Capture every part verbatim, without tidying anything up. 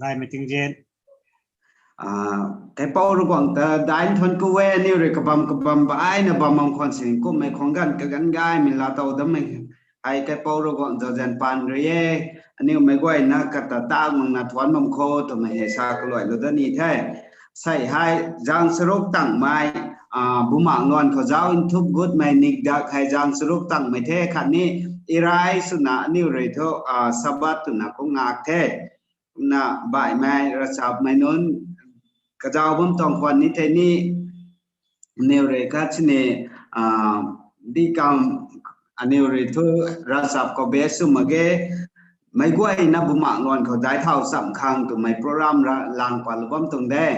Gaymei tingzin. Kaipouc Ravguangc ta daih nthan ku e, aniu rui kabam kabam baihna bam bam khwan sin kummei khwang ganv kaganv gaymei laa tow dammei hei Kaipouc Ravguangc zauzian paan rui e. Aniu meic guayna kata tak makna thuanc bam kho twmei hei sa kaluailou dat ni the. Sei hei zaeng charuk tangmei, bumaengh luan khou zauc nthup gutmei nikdak hei zaeng charuk tangmei the khatni irai swna aniu rui thu Sabbath twna kum ngak the. Kumna baihmei ravchapmei nunc kazauh bam tuang khwan ni thei ni, aniu rui khat sini di kam aniu rui thu ravchap khou base sw mak ge. Meic guayna bumaengh luan khou daic thau cham khang twmei program ra lang palou bam tuang de.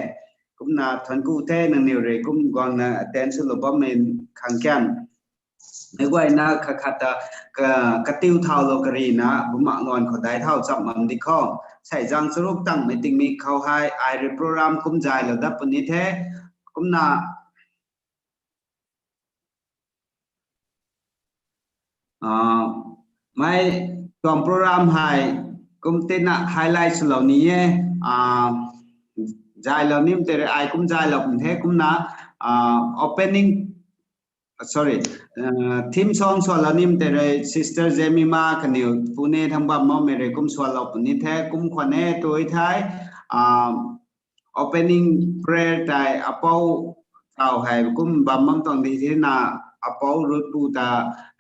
Kumna thuanc ku the nangniw rui kum guangna attend swlou bammei khang kan. Meic guayna khat khat ta katiu thaulou karina bumaengh luan khou daic thau cham bam di khou. Sei zaeng charuk tangmei tingmik khou hei ai rui program kum zaylou dat puni the. Kumna mei tuang program hei kum tina highlight swlou ni e. Zaylou nim tei rui ai kum zaylou pun the kumna opening, sorry, theme song sualou nim tei rui Sister Jemima kaniw Pune thang bam makmei rui kum sualou puni the. Kum khwan e tui thei opening prayer tei apou tau hei kum bam bam tuang di thena apou Rutpu ta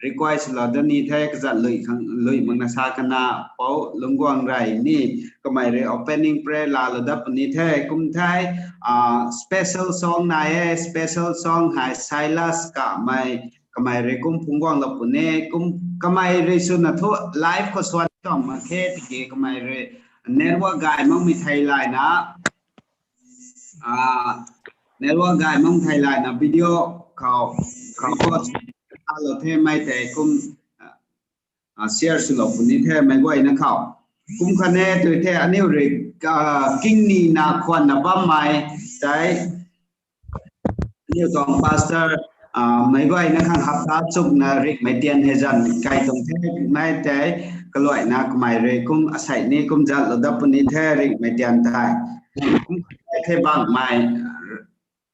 request lou dat ni the. Kazat lui makna sa kana pou Lungguang rey ni kamei rui opening prayer laalou dat puni the. Kum thei special song nai e, special song hei Silas kamei, kamei rui kum phungc guanglou puni. Kamei rui swna thu live khou suan tuang mak khe tiki kamei rui network gay makmei thei layna network gay makmei thei layna video khou khou lou themei tei kum share swlou puni the meic guayna khou. Kum khatni tui the aniu rui kingnina khwanna bammei tei aniu tuang pastor meic guayna khang hapta chukna rikmei tian hei zan kai tuang the. Mei tei kaluaina kamei rui kum asei ni kum zatlou dat puni the rikmei tian tei. Kum khatni the bangmei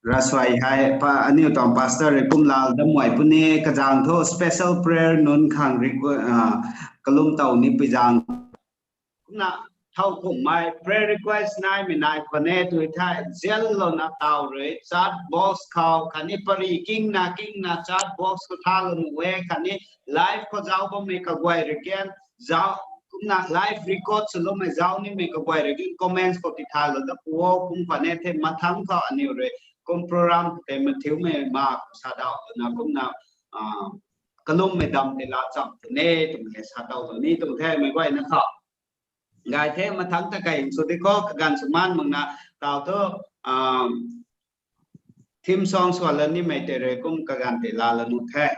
ravsuai hei aniu tuang pastor rui kum laa dat muai puni. Kazaeng thu special prayer nunc khang kalum tow ni pui zaeng. Kumna thowkumhmei prayer request naimei nai khwan e tui thei zallouna taw rui chat box khou khatni pary kingna kingna chat box khou thalou nuh e khatni live khou zauc bammei kaguay rui kan zauc kumna live record swloumei zauc nimei kaguay rui kan comments khou tithaylou dat pu o. Kum khwan e the mathangc khou aniu rui kum program tei mathiumei ma khou sa daw twna kumna kalummei dam tei laa cham twne twmei sa daw lou ni tuang the meic guayna khou. Gay the mathangc ta kai sw di khou kaganv sw maan makna taw thu theme song sualou nimei tei rui kum kaganv tei laalou nuh the.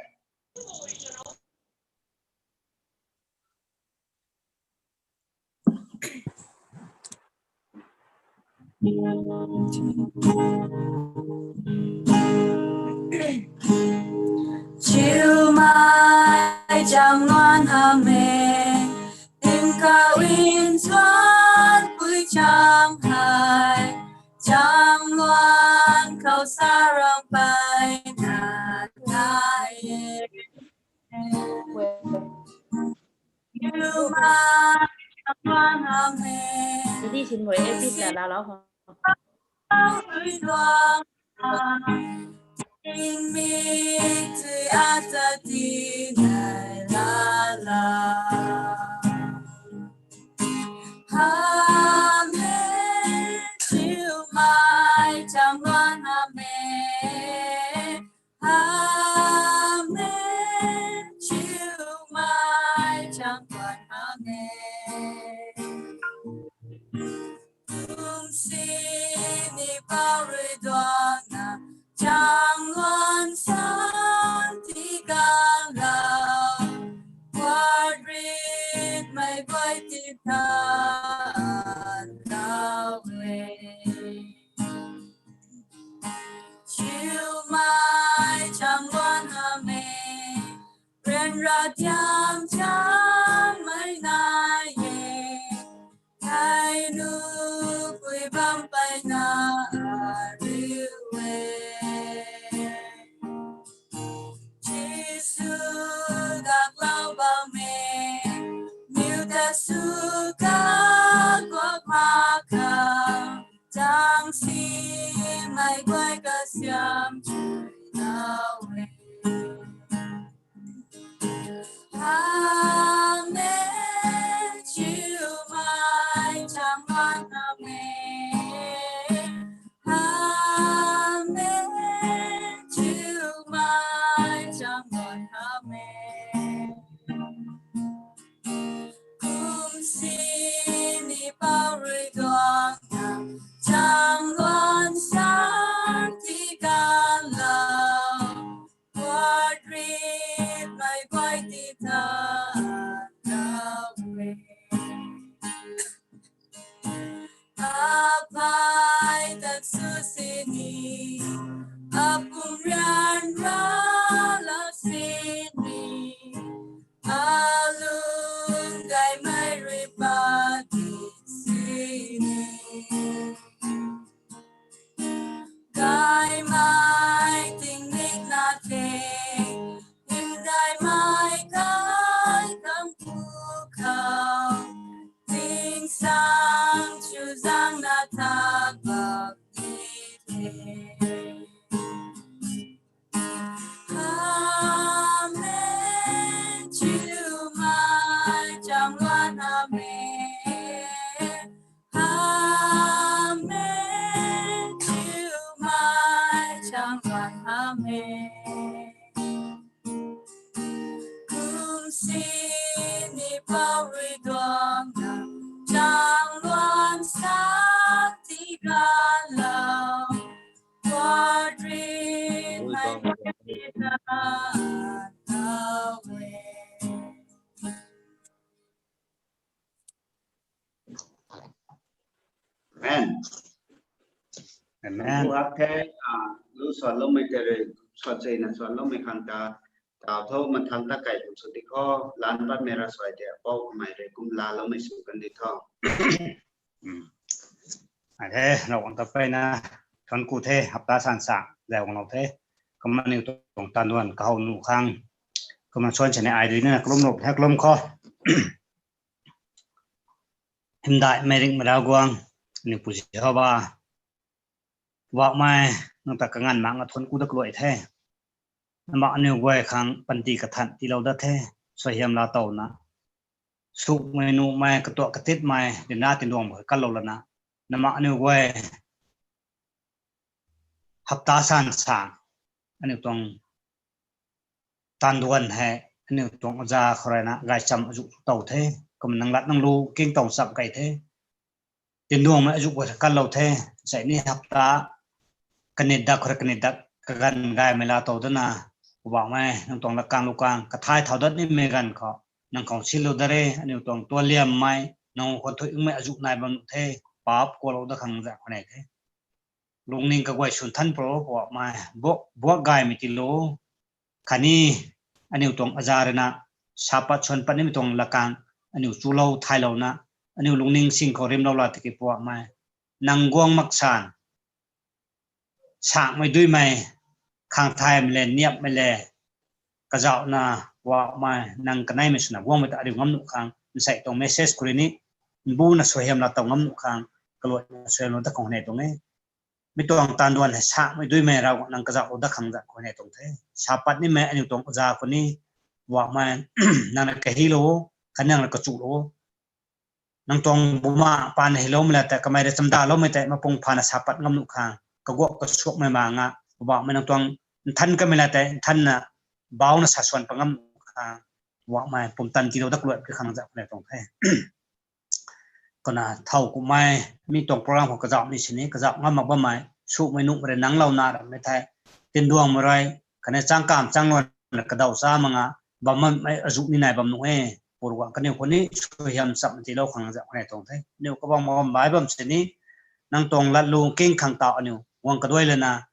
Chiumei chang luan hamh e, tingkauh nchuanpui chang hei, chang luan khou sa rang peyna nai e. Chiumei chang luan hamh e, tingmik tui ata ti nai lala. Hamh e, chiumei chang luan hamh e. Hamh e, chiumei chang luan hamh e. Kum sini pou rui duangna chang luan san ti kan lou. Kuat ritmei guay ti kan lou e. Chiumei chang luan hamh e, ryanra tiam chanmei nai e. Thei nu Amen. Amen. Chuw mai cham wan amen. Kum sini pau rui duang na, cham wan sang ti kan lau. Guat rit mai guay ti tan lau e. Apai tat su sini, apum rian ra la sini, alung gay mai rui pa ti sini. Gay mai ting nik na the, hym gay mai kai kam pu khou, ting sang chu zang na thak bak ni the. Amen. Chuw mai cham wan amen. Amen. Chuw mai cham wan amen. Kum sini pau rui duang na, cham wan sang ti kan lau. Guat rit mai guay ti tan lau e. Amen. Amen. Lu hak the, ah, lu suan loumei tei rui, suan cheina suan loumei khang ta, tau tho, mathang ta kai lu sw di kho, lan pat mei ra suai tei, apou kamei rui kum la loumei sw kan di tho. Hmm. Ai the, Ravguangc ta peyna thuanc ku the, hapta san sa zay guang lou the. Kumna aniu tuang tanduan kahow nuh khang, kumna suan cheina ai dui na kalum lou the, kalum kho. Hymdaihmei ringhmei Ravguangc, aniu Pu Jihova, Poubauhmei, nang ta kanganv mak nga thuanc ku dat kaluai the. Nangma aniu guay khang panty kathan tiilou dat the, suaihiam laa towna, sumei nuhmei, katuak katitmei, ryanra tingduang bu hei kanlou lana, nangma aniu guay hapta san sa, aniu tuang tanduan hei, aniu tuang aza khou rui na gaychamv azuh tow the, kumna nang lat nang lu king tow cham key the. Tingduangmei azuh guay kanlou the, sei ni hapta kanit dak khou rui kanit dak kaganv gaymei laa tow dana, Poubauhmei, nang tuang lakang lukang kathay thau dat nimei ganv khou, nang khou silou dat re, aniu tuang tualiammei, nang khou thuimei azuh nai bam nuh the, paap kuaklou dat khang zat khou nei the. Lungning kaguay swn than pro Poubauhmei, buak, buak gaymei tiilou, khatni aniu tuang aza rui na, sa pat swan pat nimei tuang lakang, aniu chulou thaylouna, aniu lungning sing khou rimlou la tiki Poubauhmei, nang guang mak san, sangmei duimei, khang thaymei le, niapmei le, kazauhna, Poubauhmei, nang kaneimei swna guangmei ta ariu ngam nuh khang, nsei tuang message khou rui ni, mbuna suaihiam laa tow ngam nuh khang, kaluaina suaihiam laa dat khang nei tuang e. Mi tuang tanduan hei sangmei duimei Ravguangc nang kazauhlou dat khang zat khou nei tuang the. Sa pat nimei aniu tuang aza khou ni, Poubauhmei, nang rui kahilou, khatni nang rui kachuklou. Nang tuang buma pana hiloumei la tei, kamei rui chamdaloumei tei, mapung phana sa pat ngam nuh khang, kaguak kasuakmei ma nga, Poubauhmei nang tuang nthan kamei la tei, nthanna, bauna sa swan pat ngam nuh khang, Poubauhmei, pumtan tiilou dat kaluai pi khang zat khou nei tuang the. Kumna thow kumhmei, mi tuang program khou kazauh ni sini, kazauh ngam mak bammei, sumei nuhmei rui nanglouna rammei thei, tingduangmei rui, khatni changkam changluan rui kadaw cha mak nga, bammei azuh ni nai bam nuh e, Poubauhmei kaniw khou ni suaihiam cham tiilou khang zat khou nei tuang the. Aniu kabam bam bai bam sini, nang tuang latlu king khang taw aniu guang kaduai lana,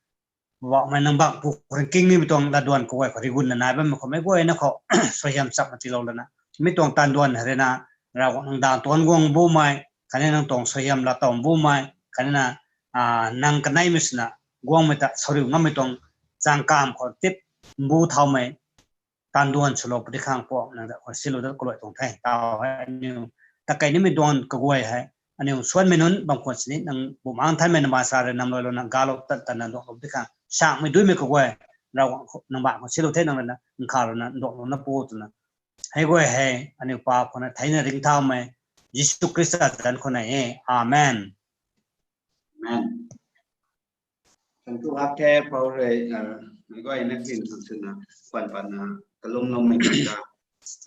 Poubauhmei nang bangh pu khou rui king nimei tuang latduan kaguay khou rigunna nai bammei khou meic guayna khou suaihiam cham tiilou lana, mi tuang tanduan rui na, Ravguangc nang daeng tuang guang bumei, khatni nang tuang suaihiam laa tow bumei, khatni na, nang kaneimei swna guangmei ta sariu ngammei tuang changkam khou tip mbu thaumei tanduan swlou pudi khang Poubauhmei nang zat khou silou dat kaluai tuang the. Taw hei aniu, takei nimei duan kaguay hei, aniu suanmei nunc bam khwan sini nang Bumaengh Nthanmei nang baansa rui namluailouna galou tat tatna duanglou pudi khang, sangmei duimei kaguay, Ravguangc nang bangh khou silou the nang rui na, nkhavlouna duanglouna pu twna, hei guay hei aniu pa khou na theina ringcthaumei, Jisu Khrista zanc khou nai e. Amen. Amen. Thank you, Akthe Paul rui, uh, mei guayna khin thang swna pan pan na kalum lum mei kan ta,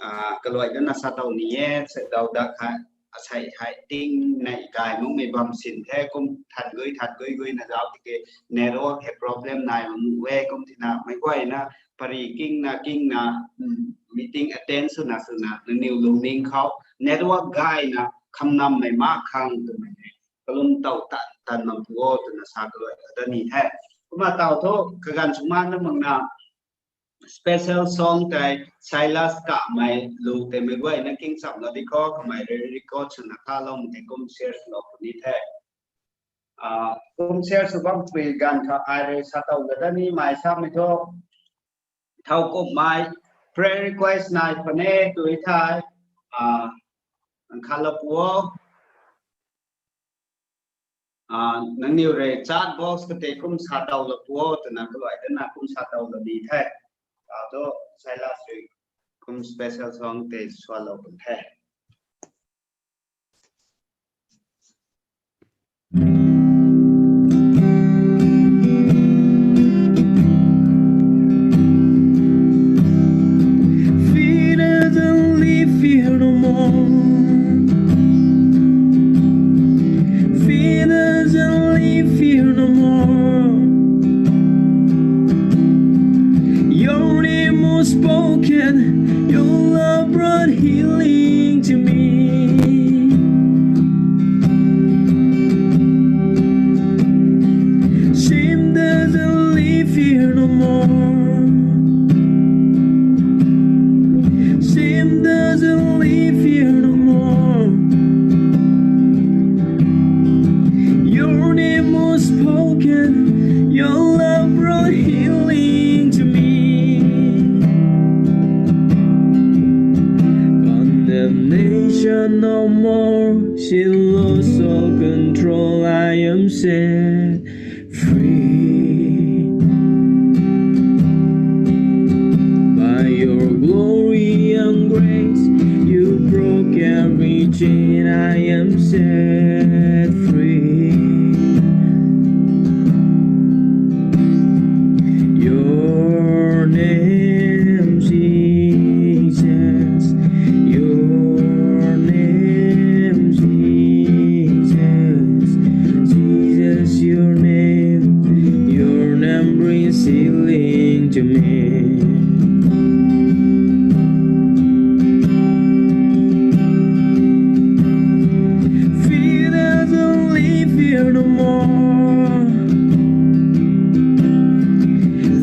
uh, kaluai dana sa tau ni e, sa tau da kha, asei hai ting nei kai mung mei bam sin the, kum than gui, than gui gui na zau tiki network he problem nai mung we, kum tina mei guayna pari king na, king na, um, meeting attend swna, swna, nangniw lungning khou network gay na, kham nam mei ma khang twmei ne. Kalum tau tan, tan mam pu o, twna sa kaluai kata ni the. Kumna tau thu, kaganv sw man na mang na, special song tei, Silas Kamei lu tei mei guayna king cham lo di khou, kamei re-, record swna kha lou mei tei kum share sw lou puni the. Ah, kum share sw bam pui ganv kha ai rui sa tau lada ni mei sa mei thu. Thau kum mei, prayer request nai pune tui thei, ah, kha lou pu o. Ah, nangniw rui chat box kate kum sa tau lou pu o, twna kaluai dana kum sa tau lou ni the. Ah, thu Silas rui kum special song tei swa lou pun the. Fear doesn't live here no more. Fear doesn't live here no more. Your name was spoken, your love brought healing to me. Shame doesn't live here no more. Shame doesn't live here no more. Your name was spoken, your love brought healing to me. Condemnation no more, sin lost all control, I am set free. By your glory and grace, you broke every chain, I am set free. Your name, Jesus, your name, Jesus, Jesus, your name, your name brings healing to me. Fear doesn't live here no more.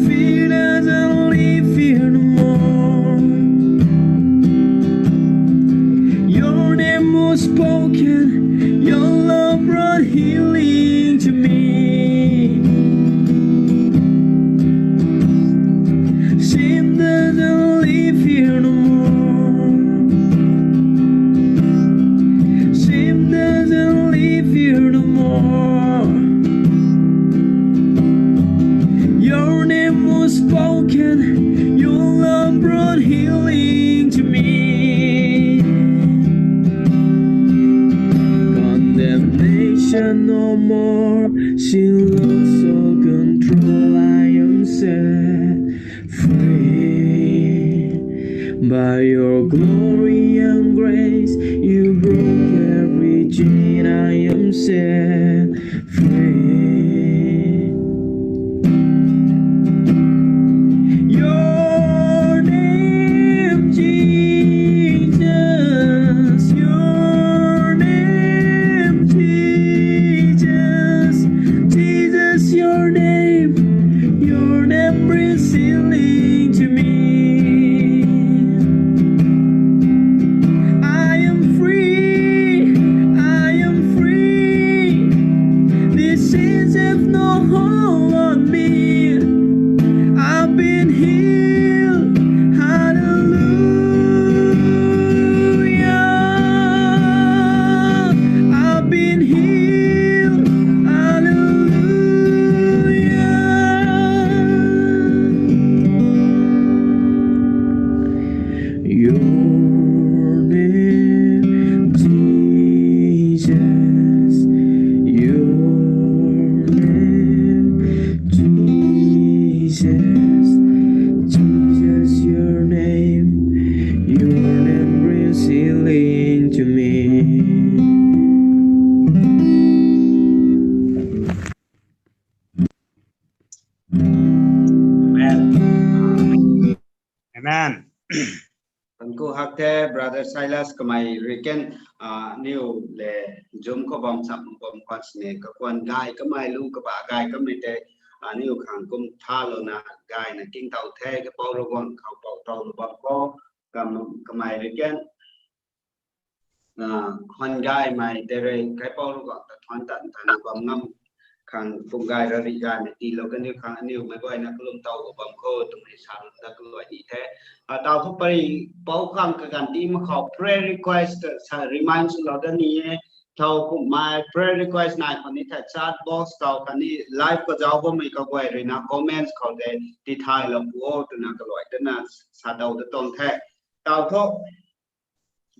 Fear doesn't live here no more. Your name was spoken, your love brought healing to me. Shame doesn't live here no more. Shame doesn't live here no more. Your name was spoken, your love brought healing to me. Condemnation no more, sin lost all control, I am set free. By your glory and grace, you broke every chain, I am set free. Your name, Jesus, your name, Jesus, Jesus, your name, your name brings healing to me. I am free, I am free, Thank you hak the brother Silas, kamei rui kan, ah, niw le Zoom khou bam sam bam kwan sini kakhwan gay kamei lu kaba gay kamei tei, ah, niw khang kum thalouna gayna king taw the, kapou Ravguangc khou pou taw lu bam khou, kam, kamei rui kan, ah, khwan gaymei tei rui kapou Ravguangc ta thuan tan tan bam ngam khang phung gay rari gaymei tiilou kaniw khang aniw meic guayna kalum taw lu bam khou twmei sa lum da kaluai ni the. Ah, taw thu pari pou khang kaganv ti mak khou prayer request sa remind swlou da ni e. Thow kumhmei prayer request nai khou ni the chat box taw khatni live khou zauc bammei kaguay ruina comments khou tei tithaylou pu o twna kaluai tana sa daw da tuang the. Taw thu,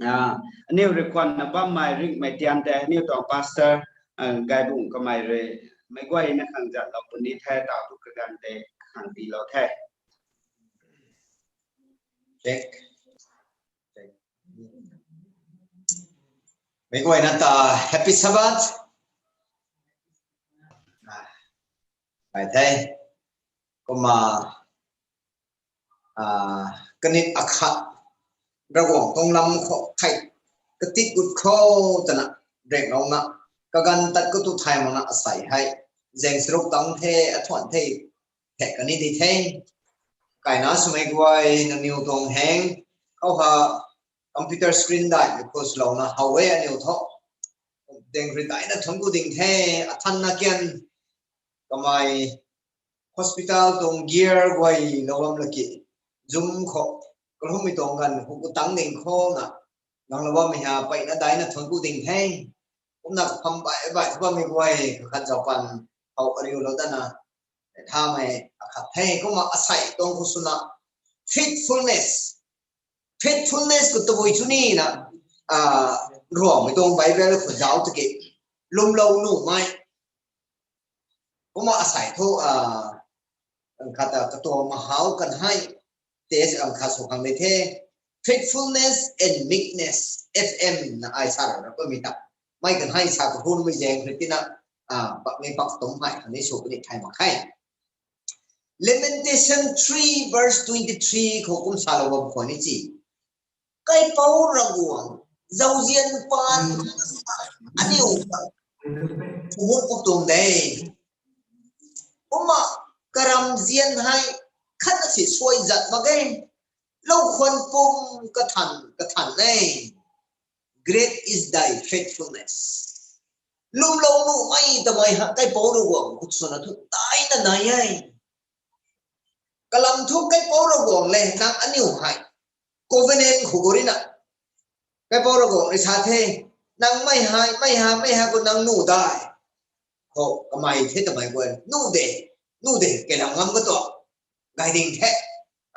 ah, aniw rui khwanna bammei ringhmei tian tei aniw tuang pastor, ah, Gaybung kamei rui meic guayna khang zatlou puni the, taw thu kaganv tei khang tiilou the. Check. Meic guayna ta Happy Sabbath. Ah, bai the. Kumna, ah, kanit akhat Ravguangc tuang lam khou thei katit gut khou twna renglouna kaganv tat katu thay makna asei hei zaeng charuk tang the, athuan the, thek kani di the. Kaina swmei guay nangniw tuang hang khou ha computer screen daihmei khou swlouna how e aniw thu. Deng rui daina thuanc ku ding the, athanna kian kamei hospital tuang gear guay lou bam laki Zoom khou kalhummei tuang ganv khou ku tang ding khou na ganglou bammei ha peyna daina thuanc ku ding the. Kumna kapham bai bai thu bammei guay kakhat zauc pan how ariulou dana thamei akhat the. Kumna asei tuang khou swna faithfulness, faithfulness khou tabui chu ni na, ah, Ruangmei tuang Bible khou zauc tiki lwmlou nuhmei. Kumna asei thu, ah, khat ta katuang mahau kan hei test ang khat sw khang ni the, faithfulness and meekness, F M na ai sa ra pamei ta. Mei kan hei sa kahunmei zaeng rui tina, ah, pakmei pak tum hei khatni sw kani thay mak khe. Lamentation three verse twenty three khou kum salou bam khwan ni ci. Kaipouc Ravguangc zauzian paan aniu ta phungc ku tuang de. Kumna karamzian hei khatna si suai zat mak ge. Lou khwan pum kathan kathan e. Great is thy faithfulness. Lwmlou nuhmei twmei ha Kaipouc Ravguangc khut swna thu taina nai e. Kalam thu Kaipouc Ravguangc le nang aniu hei covenant khou gu rina Kaipouc Ravguangc rui sa the, nang mei hei, mei hei, mei hei khou nang nuh dai. Khou kamei the twmei guay nuh de, nuh de, kailam ngam katuang gay ding the.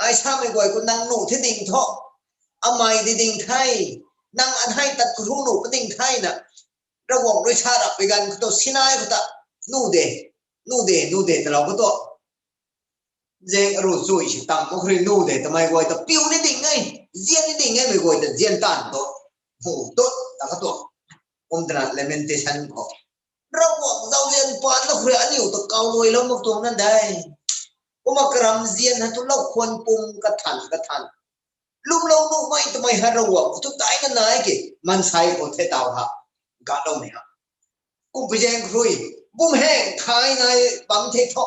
Ai samei guay khou nang nuh the ding thu, amei di ding the, nang anhei tat khou nuh pa ding the na, Ravguangc rui sa rap pui ganv khou tu Sinai khou ta nuh de, nuh de, nuh de talou katuang. Zaeng aru chui si tang mak khou rui nuh de twmei guay ta piu ni ding e, zian ni ding e mei guay ta zian taanv tu, mu tut ta katuang. Kum twna Lamentation khou Ravguangc zauzian paan na khou rui aniu ta kawluailou mak tuang na de. Kumna karamzian hei thu lou khwan pum kathan kathan lwmlou nuhmei twmei hei Ravguangc khou thu taina nai ke, maansei khou the taw ha galoumei ha. Kumpui zaeng khou rui bumheng thay nai bam the thu,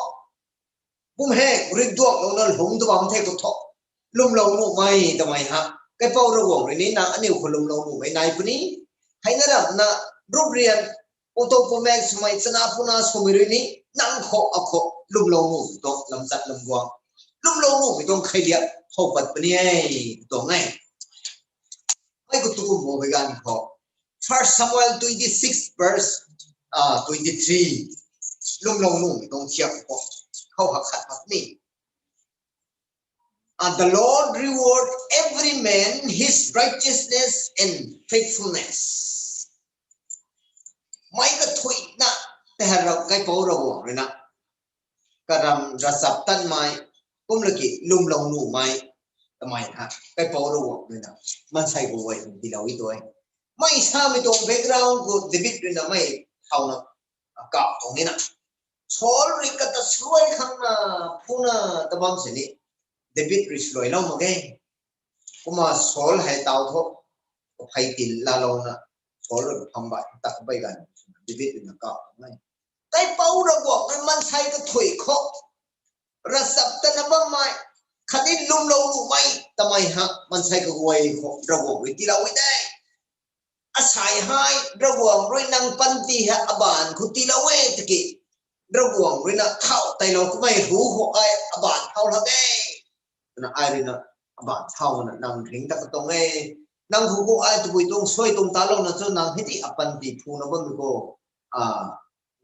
bumheng rui duaklouna lungc tu bam the khou thu, lwmlou nuhmei twmei ha Kaipouc Ravguangc rui ni nang aniu khou lwmlou nuhmei nai puni. Heina ramna ruprian, pu tu pu mak swmei, chana puna swmei rui ni nang khou akhou lwmlou nuhmei tuang lamchat lamguang, lwmlou nuhmei tuang kheiliak how pat puni e tuang e. Mei khou tu kum bo bui ganv khou First Samuel twenty six verse, ah, twenty three, lwmlou nuhmei tuang thiak khou, khou hak khat pat ni. And the Lord reward every man his righteousness and faithfulness. Mei kathuina tei hei rap Kaipouc Ravguangc rui na karam ravchaptatmei, kum laki lwmlou nuhmei twmei ha Kaipouc Ravguangc rui na maansei khou guay tiilou e tu e. Mei samei tuang background khou David rui na mei thauna kap tuang ni na, Saul rui kata swluai khang na phuna ta bam sini David rui swluailou mak ge. Kumna Saul hei tau thu, kaphey tin laalouna, Saul rui pham bai ta kabei ganv, David rui na kau nai. Kaipouc Ravguangc rui mansei kathui khou ravchaptatna bammei, khatni lwmlou nuhmei tamei ha mansei kaguay khou Ravguangc rui tiilou e de. Asei hei Ravguangc rui nang panty hei abaanv khou tiilou e tiki, Ravguangc rui na thau teilou kamei hu khou ai abaanv thau lak e. Twna ai rui na abaanv thauna nang ringc ta katuang e. Nang hu khou ai tabui tuang suai tuang talouna chu nang hei ti apanty phuna bammei khou, a,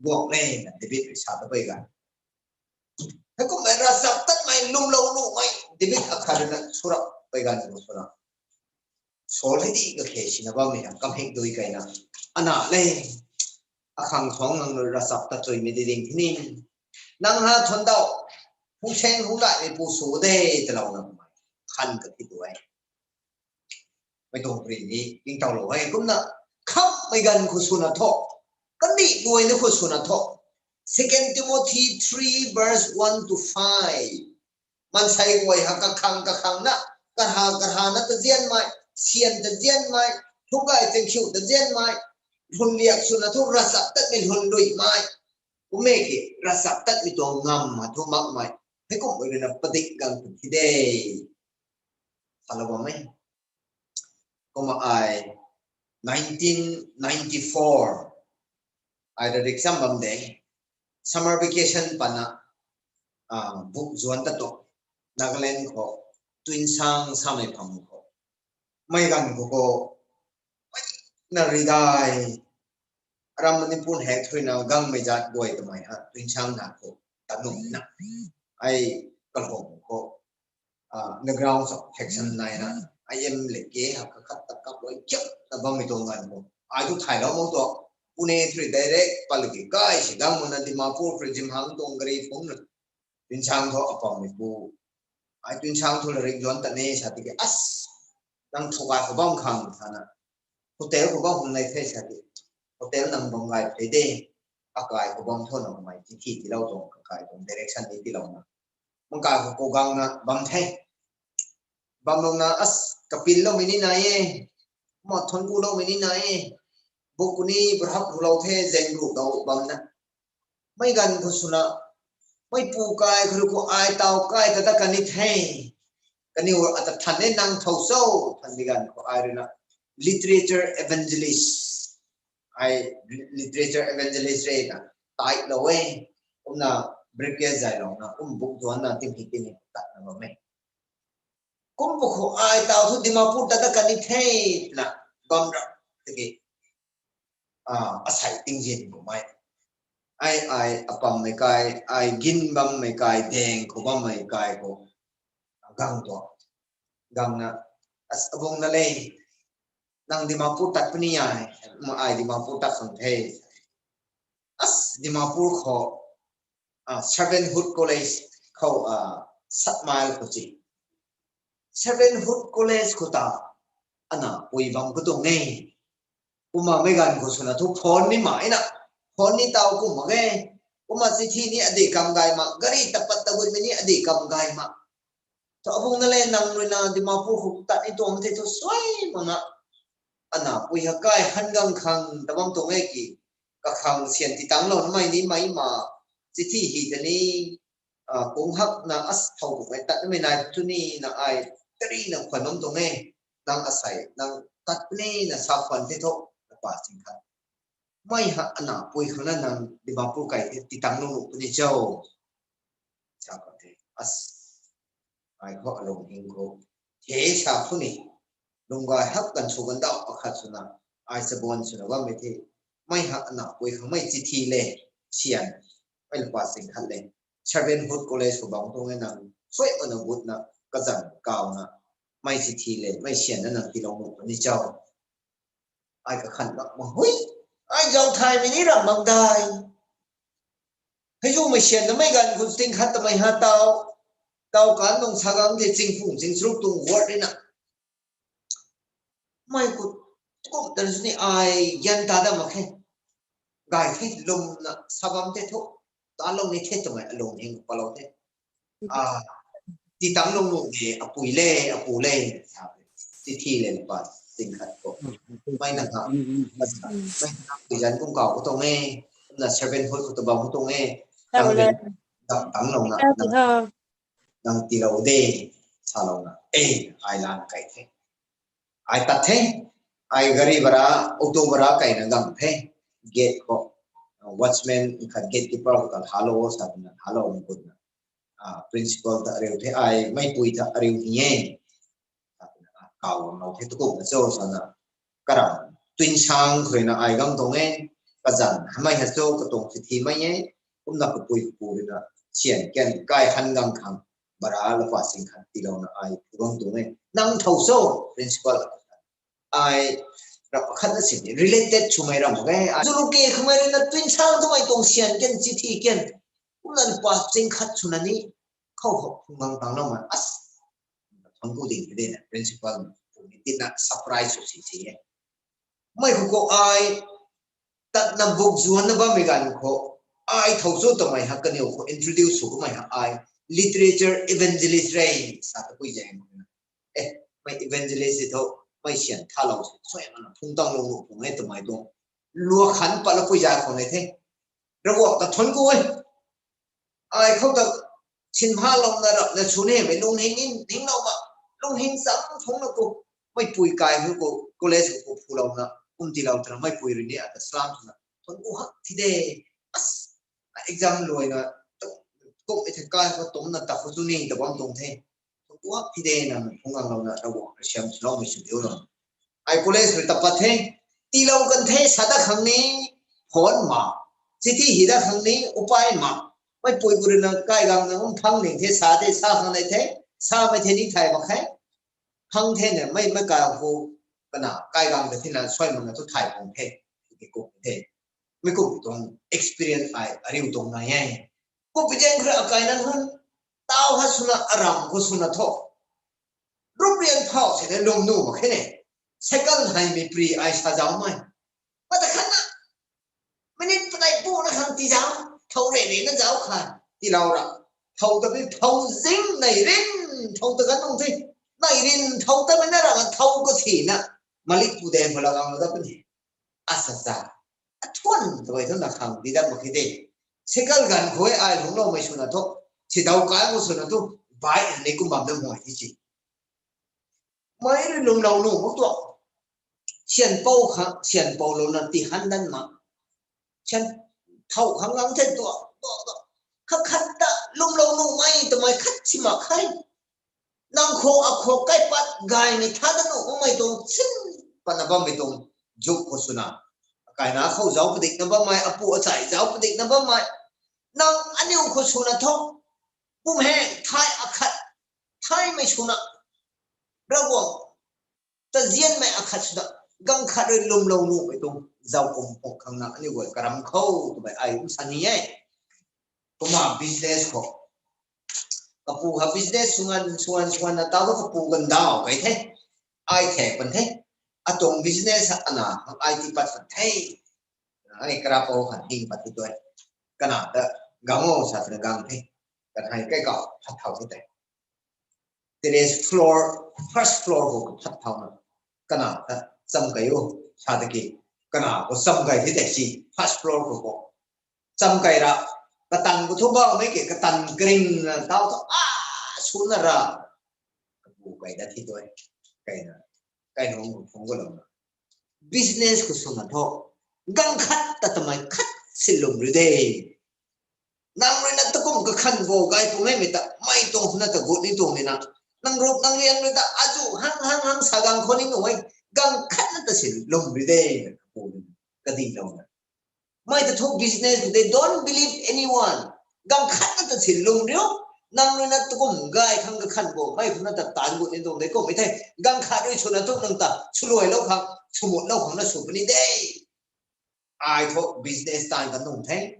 guang e na David rui sa ta pei ga. Heikumhmei ravchaptatmei lwmlou nuhmei David akhat rui na swrap pei ganv khou swna Saul hei di kakhe sina bammei ha kamhik dui kaina, ana le, akhang thuang nang rui ravchaptat chuimei di ding thini, nang ha thuan dau, hung seng hung daihmei pu sw de, talouna kumhmei khan kathi tu e. Mei tuang pari ni ningtowlou e. Kumna khammei ganv khou swna thu, kandih guay ni khou swna thu, Second Timothy three verse one to five, mansei guay ha kakhang kakhangna, karha karhana tazianmei, syan tazianmei, thugay chingkhiu tazianmei, lhun liak swna thu ravchaptatmei lhun luimei, kummei ki ravchaptatmei tuang ngamv ha thu makmei, heikumhmei rui na padik gang tu thi de, salou bam e. Kumna ai nineteen ninety-four, ai rarik cham bam de, summer vacation pana, a, buk zuan ta tu, Nagaland khou, Tuensang samei pham khou, mei ganv khou khou, mei na ridai, aram Manipur hei thuina gangmei zat guay twmei ha Tuensang na khou ta nuh na, ai kalhong khou, underground section naina, I M le ke ha kakhat ta kap loi kiap na bammei tuang ganv khou, ai thu thaylou mak tu, Pune thrui direct pali ki kai si gang mana Dimapur khrui Zimhang tuang gari phung na, Tuensang thu apammei pu, ai Tuensang thu larik zuan ta ne sa tiki, as, nang thukai khou bam khang sana, hotel khou bam khang nai the sa ti, hotel nang bam gay the de, akai khou bam tho na kumhmei chithi tiilou tuang kakai tuang direction ni tiilouna, makai khou kou gangna bam the. Bamlouna as kapilloumei ni nai e, kumna thuan guloumei ni nai e, buk kuni brahap gulou the, zeng ru dau bamna, mei ganv khou swna, mei pu kai khou rui khou ai taw kai ta ta kan ni the. Kaniw ata than e nang thow cho, thanmei ganv khou ai rui na literature evangelist, ai literature evangelist rui na tithlou e. Kumna briefcase zaylouna kum buk zuanna tinghi tinghi tatna bam e. Kum pu khou ai taw thu Dimapur ta ta kan ni the, twna bam ra tiki, a, asei tingzin kummei, ai, ai apammei kai, ai gin bammei kai, daeng khou bammei kai khou gang tu, gangna, as, abungna le, nang Dimapur tat puni ai, ma ai Dimapur tat khang the. As, Dimapur khou, a, Servanthood College khou, a, sat mile khou chi, Servanthood College khou ta ana pui bam katuang e. Kumna mei ganv khou swna thu phone ni mai na, phone ni taw kum mak e. Kumna chithi ni adi kam gay mak, gari tapat taguimei ni adi kam gay mak. Thu abungna le nang rui na Dimapur khou tat ni tuang the thu suai makna, ana pui ha kai han gang khang ta bam tuang e ki, kakhang syan titanglou namei ni mai ma, chithi hi ta ni, a, kung hakna as thow kummei tatmei nai thu ni na ai, tarina khwan bam tuang e, nang asei nang tat puni na sa khwan the thu, na pa ching khat, mei ha ana pui khang na nang Dimapur kai the titanglou nuh puni cho, sa khwan the. As, ai khou alung hing khou, the sa khou ni, lung gay hak kan sw kan dau akhat swna, ai chabuan swna bammei the, mei ha ana pui khang mei chithi le, syan, mei la pa ching khat le, Servanthood College khou bam tuang e nang, suai mana gutna, kazan kauna, mei chithi le, mei syan na nang tiilou nuh puni cho. Ai kakhan mak ma hui, ai zau thaymei ni ram mak dai. Hei zumei syan na mei ganv khou tingkhat tamei ha taw, taw kan nung sa gang the chingphung chingchruk tuang word rui na, mei khou kum tan sw ni ai gyan ta da mak khe. Gay the lwmna sa bam the thu, talou ni the twmei alung hing palou the. A, titanglou nuh de, apui le, apu le, sa Tithi le pa ting khat ko. Mai na ha. Mai na pui zan kung kau ko tong e. Na servant hoi ko to bam ko tong e. Tang le dam tang lo na. Nang tilou de. Sa lo na. E, ai lan kai the. Ai tat the. Ai gari bara, auto bara kai na gang the. Gate ko. Watchman khat gatekeeper ko ta halo sa na halo ni ko na. Principal ta ariu the ai, meipui ta ariu ni e. Kau lo the tukum na cho sana. Karam, twin sang khoi na ai gang tong e. Kazan, hamei ha cho katong si thi mai e. Kumna kapui kapu rui na. Sian ken, kai han gang khang. Bara lapa sing khat tilou na ai, gang tong e. Nang thau so, principal. Ai, rap khat na sin, related chu mai ram ge. Ai, zulu ke khmai rui na twin sang tu mai tong sian ken, si thi ken. Kumna pa sing khat chu na ni. Khou ho, phung gang tang na ma. As, thang ku ding de na, principal. Ni tin na surprise su si si e. Mai ko ko ai, tat na buk zuan na bam mi gan ko. Ai thau cho ta mai ha kaniw ko introduce su ko mai ha ai. Literature evangelist rei, sa ta pui jeng. Eh, mai evangelist tho, mai sian tha lo, soi mana phung tang lo lo phung e ta mai tong. Lua khan pa la pui ja khou ne the. Ravguak ta thon ku e. Ai khou ta sin ha lo na rap na su ne, mei lung hing in, hing lo ma. Lung hing cham thong na ku. Mai pui kai hu ko, college ko phu lo na, kum ti lo tra, mai pui ri ni ata slam na. Thon ku hak thi de. As, exam luai na, kum e the kai ko tom na ta khu chu ni, ta bam tong the. Tuak phi de nang phung ang lou na Ravguangc rui siam swlou mei sw diu lou. Ai college rui tapat the, tiilou kan the, sa dat khang ni, phone ma, chithi hi dat khang ni, upai ma, mei pui gu rui na kai gang na um phang ning the, sa the, sa khang nai the, sa mei the ni thay mak khe, phang the na, mei, mei kai khu, kana, kai gang ta thina, suai mak na thu thay khang the, ki kum the. Mei kum tuang experience ai, ariu tuang nai e. Kum pi zaeng khou rui akai nan hun, tau ha swna aram khou swna tho. Rup rian phau se ne lum nu mak khe ne. Cycle hei mi pri ai sa zauc mei. Mata khat na, minute padeih pu na khang ti zauc, thau re re na zauc kha, tiilou ra. Thau ta bi thau zing nai rin, thau ta kan nung the. Nai rin thau ta mei na ra, thau ko si na. Malik pu de mala gang lo da puni. Asa sa. Athuan ta bai thu na khang di dat mak khe de. Cycle ganv khou ai lungclou mei swna thu. Sidau kai khou swna thu. Bike ni kum bam dam huai ti si. Mei rui lwmlou nuh mak tuang. Sian pou kha, sian pou lou na ti han dan ma. Sian thau khang ngang the tuang, tuang, tuang. Khat khat ta lwmlou nuh mei twmei khat si mak khe. Nang khou akhou kaipat gaymei tha dat nuh makmei tuang sin patna bammei tuang zuk khou swna. Kaina khou zauc padikna bammei, apu achai zauc padikna bammei. Nang aniu khou swna thu. Pumheng thai akhat, thaimei swna. Ravguangc ta zianmei akhat swna, ganv khat rui lwmlou nuhmei tuang zauc kum pung khang na aniu guay karam khou twmei ai um sa ni e. Kumna business khou. Kapu ha business swngan, swngan, swngan na tau thu kapu ganv daw kai the. Ai the pan the. Atuang business ha ana, ai ti pat pan the. Ai kara pou khan hing pat the tu e. Kana ta gang o sa twna gang the. Kan hei kai kau phat thau the tei. Terrace floor, first floor khou phat thau na. Kana ta cham kai o, sa ta ki. Kana khou cham kai the tei si, first floor khou khou. Cham kai ra, katan khou thu baumei ke, katan kring na tau thu, a, sw na ra. Kapu kai dat the tu e. Kai na, kai nung phung gu lou na. Business khou swna thu, ganv khat ta twmei khat si lwm ri de. Nang rui na takum kakhan bo gay pumei mei ta, mei tuang swna ta gut ni tuang ni na. Nang rup nang rian rui ta, azu hang hang hang sa gang khou ni nuh e, ganv khat na ta si lwm ri de. Kapu ni, kadilou na. Mei ta thu business khou de, don't believe anyone. Ganv khat na ta si lwm riu. Nang rui na takum gay khang kakhan bo, mei khou na ta taanv gut ni tuang de kummei the. Ganv khat rui swna thu nang ta, swluailou khang, swmutlou khang na sw puni de. Ai thu business taanv kan nung the.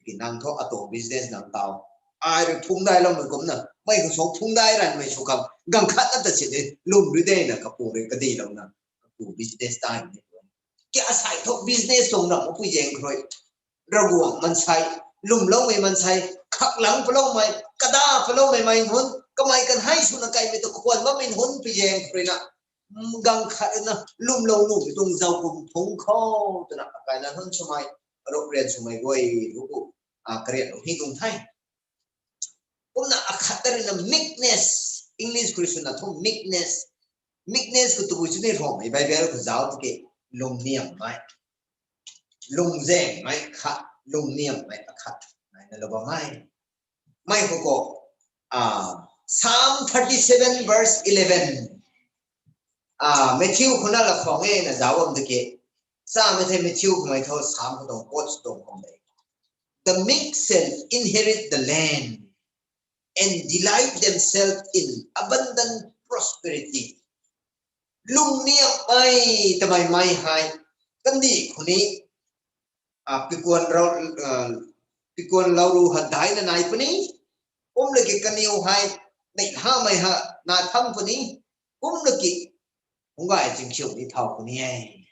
Ki nang thu atuang business nang tau. Ai rui phungdailoumei kumna, mei khou sw phungdai ranmei sw khang, ganv khat na ta si de, lwm ri de na kapu rui kadilou na, kapu business taanv ni. Ki asai thu business tuang ram pui zaeng khou rui. Ravguangc mansei, lwmloumei mansei, khaklang paloumei, kada paloumei mei hun, kamei kan hei swna kaimei ta khwan bammei hun pui zaeng khou rui na. Ganv khat na lwmlou nuh tuang zauc kum phungc khou twna akaina nunc swmei, arup rian swmei guay ruku, a, karian lou hi tuang the. Kumna akhat ta rui na meekness, English khou rui swna thu meekness. Meekness khou tabui chu ni Ruangmei Bible khou zauc tiki, lungniamhmei. Lungzaengmei khat, lungniamhmei akhat naina lou bammei. Mei khou khou, a, Psalm thirty-seven verse eleven. A, Matthew khou na la khwang e na zauc bam tiki. Samei the Matthew khou mei thu Psalm khou tuang quote sw tuang khwang de. The meek shall inherit the land and delight themselves in abundant prosperity. Lungniamhmei twmei mei hei, kandih khou ni, a, pikuan rau, a, pikuan lou ru ha daina nai puni, kum laki kaniw hei, neihlamei ha na tham puni, kum laki, hungc gay chingkhiu ni thau puni e.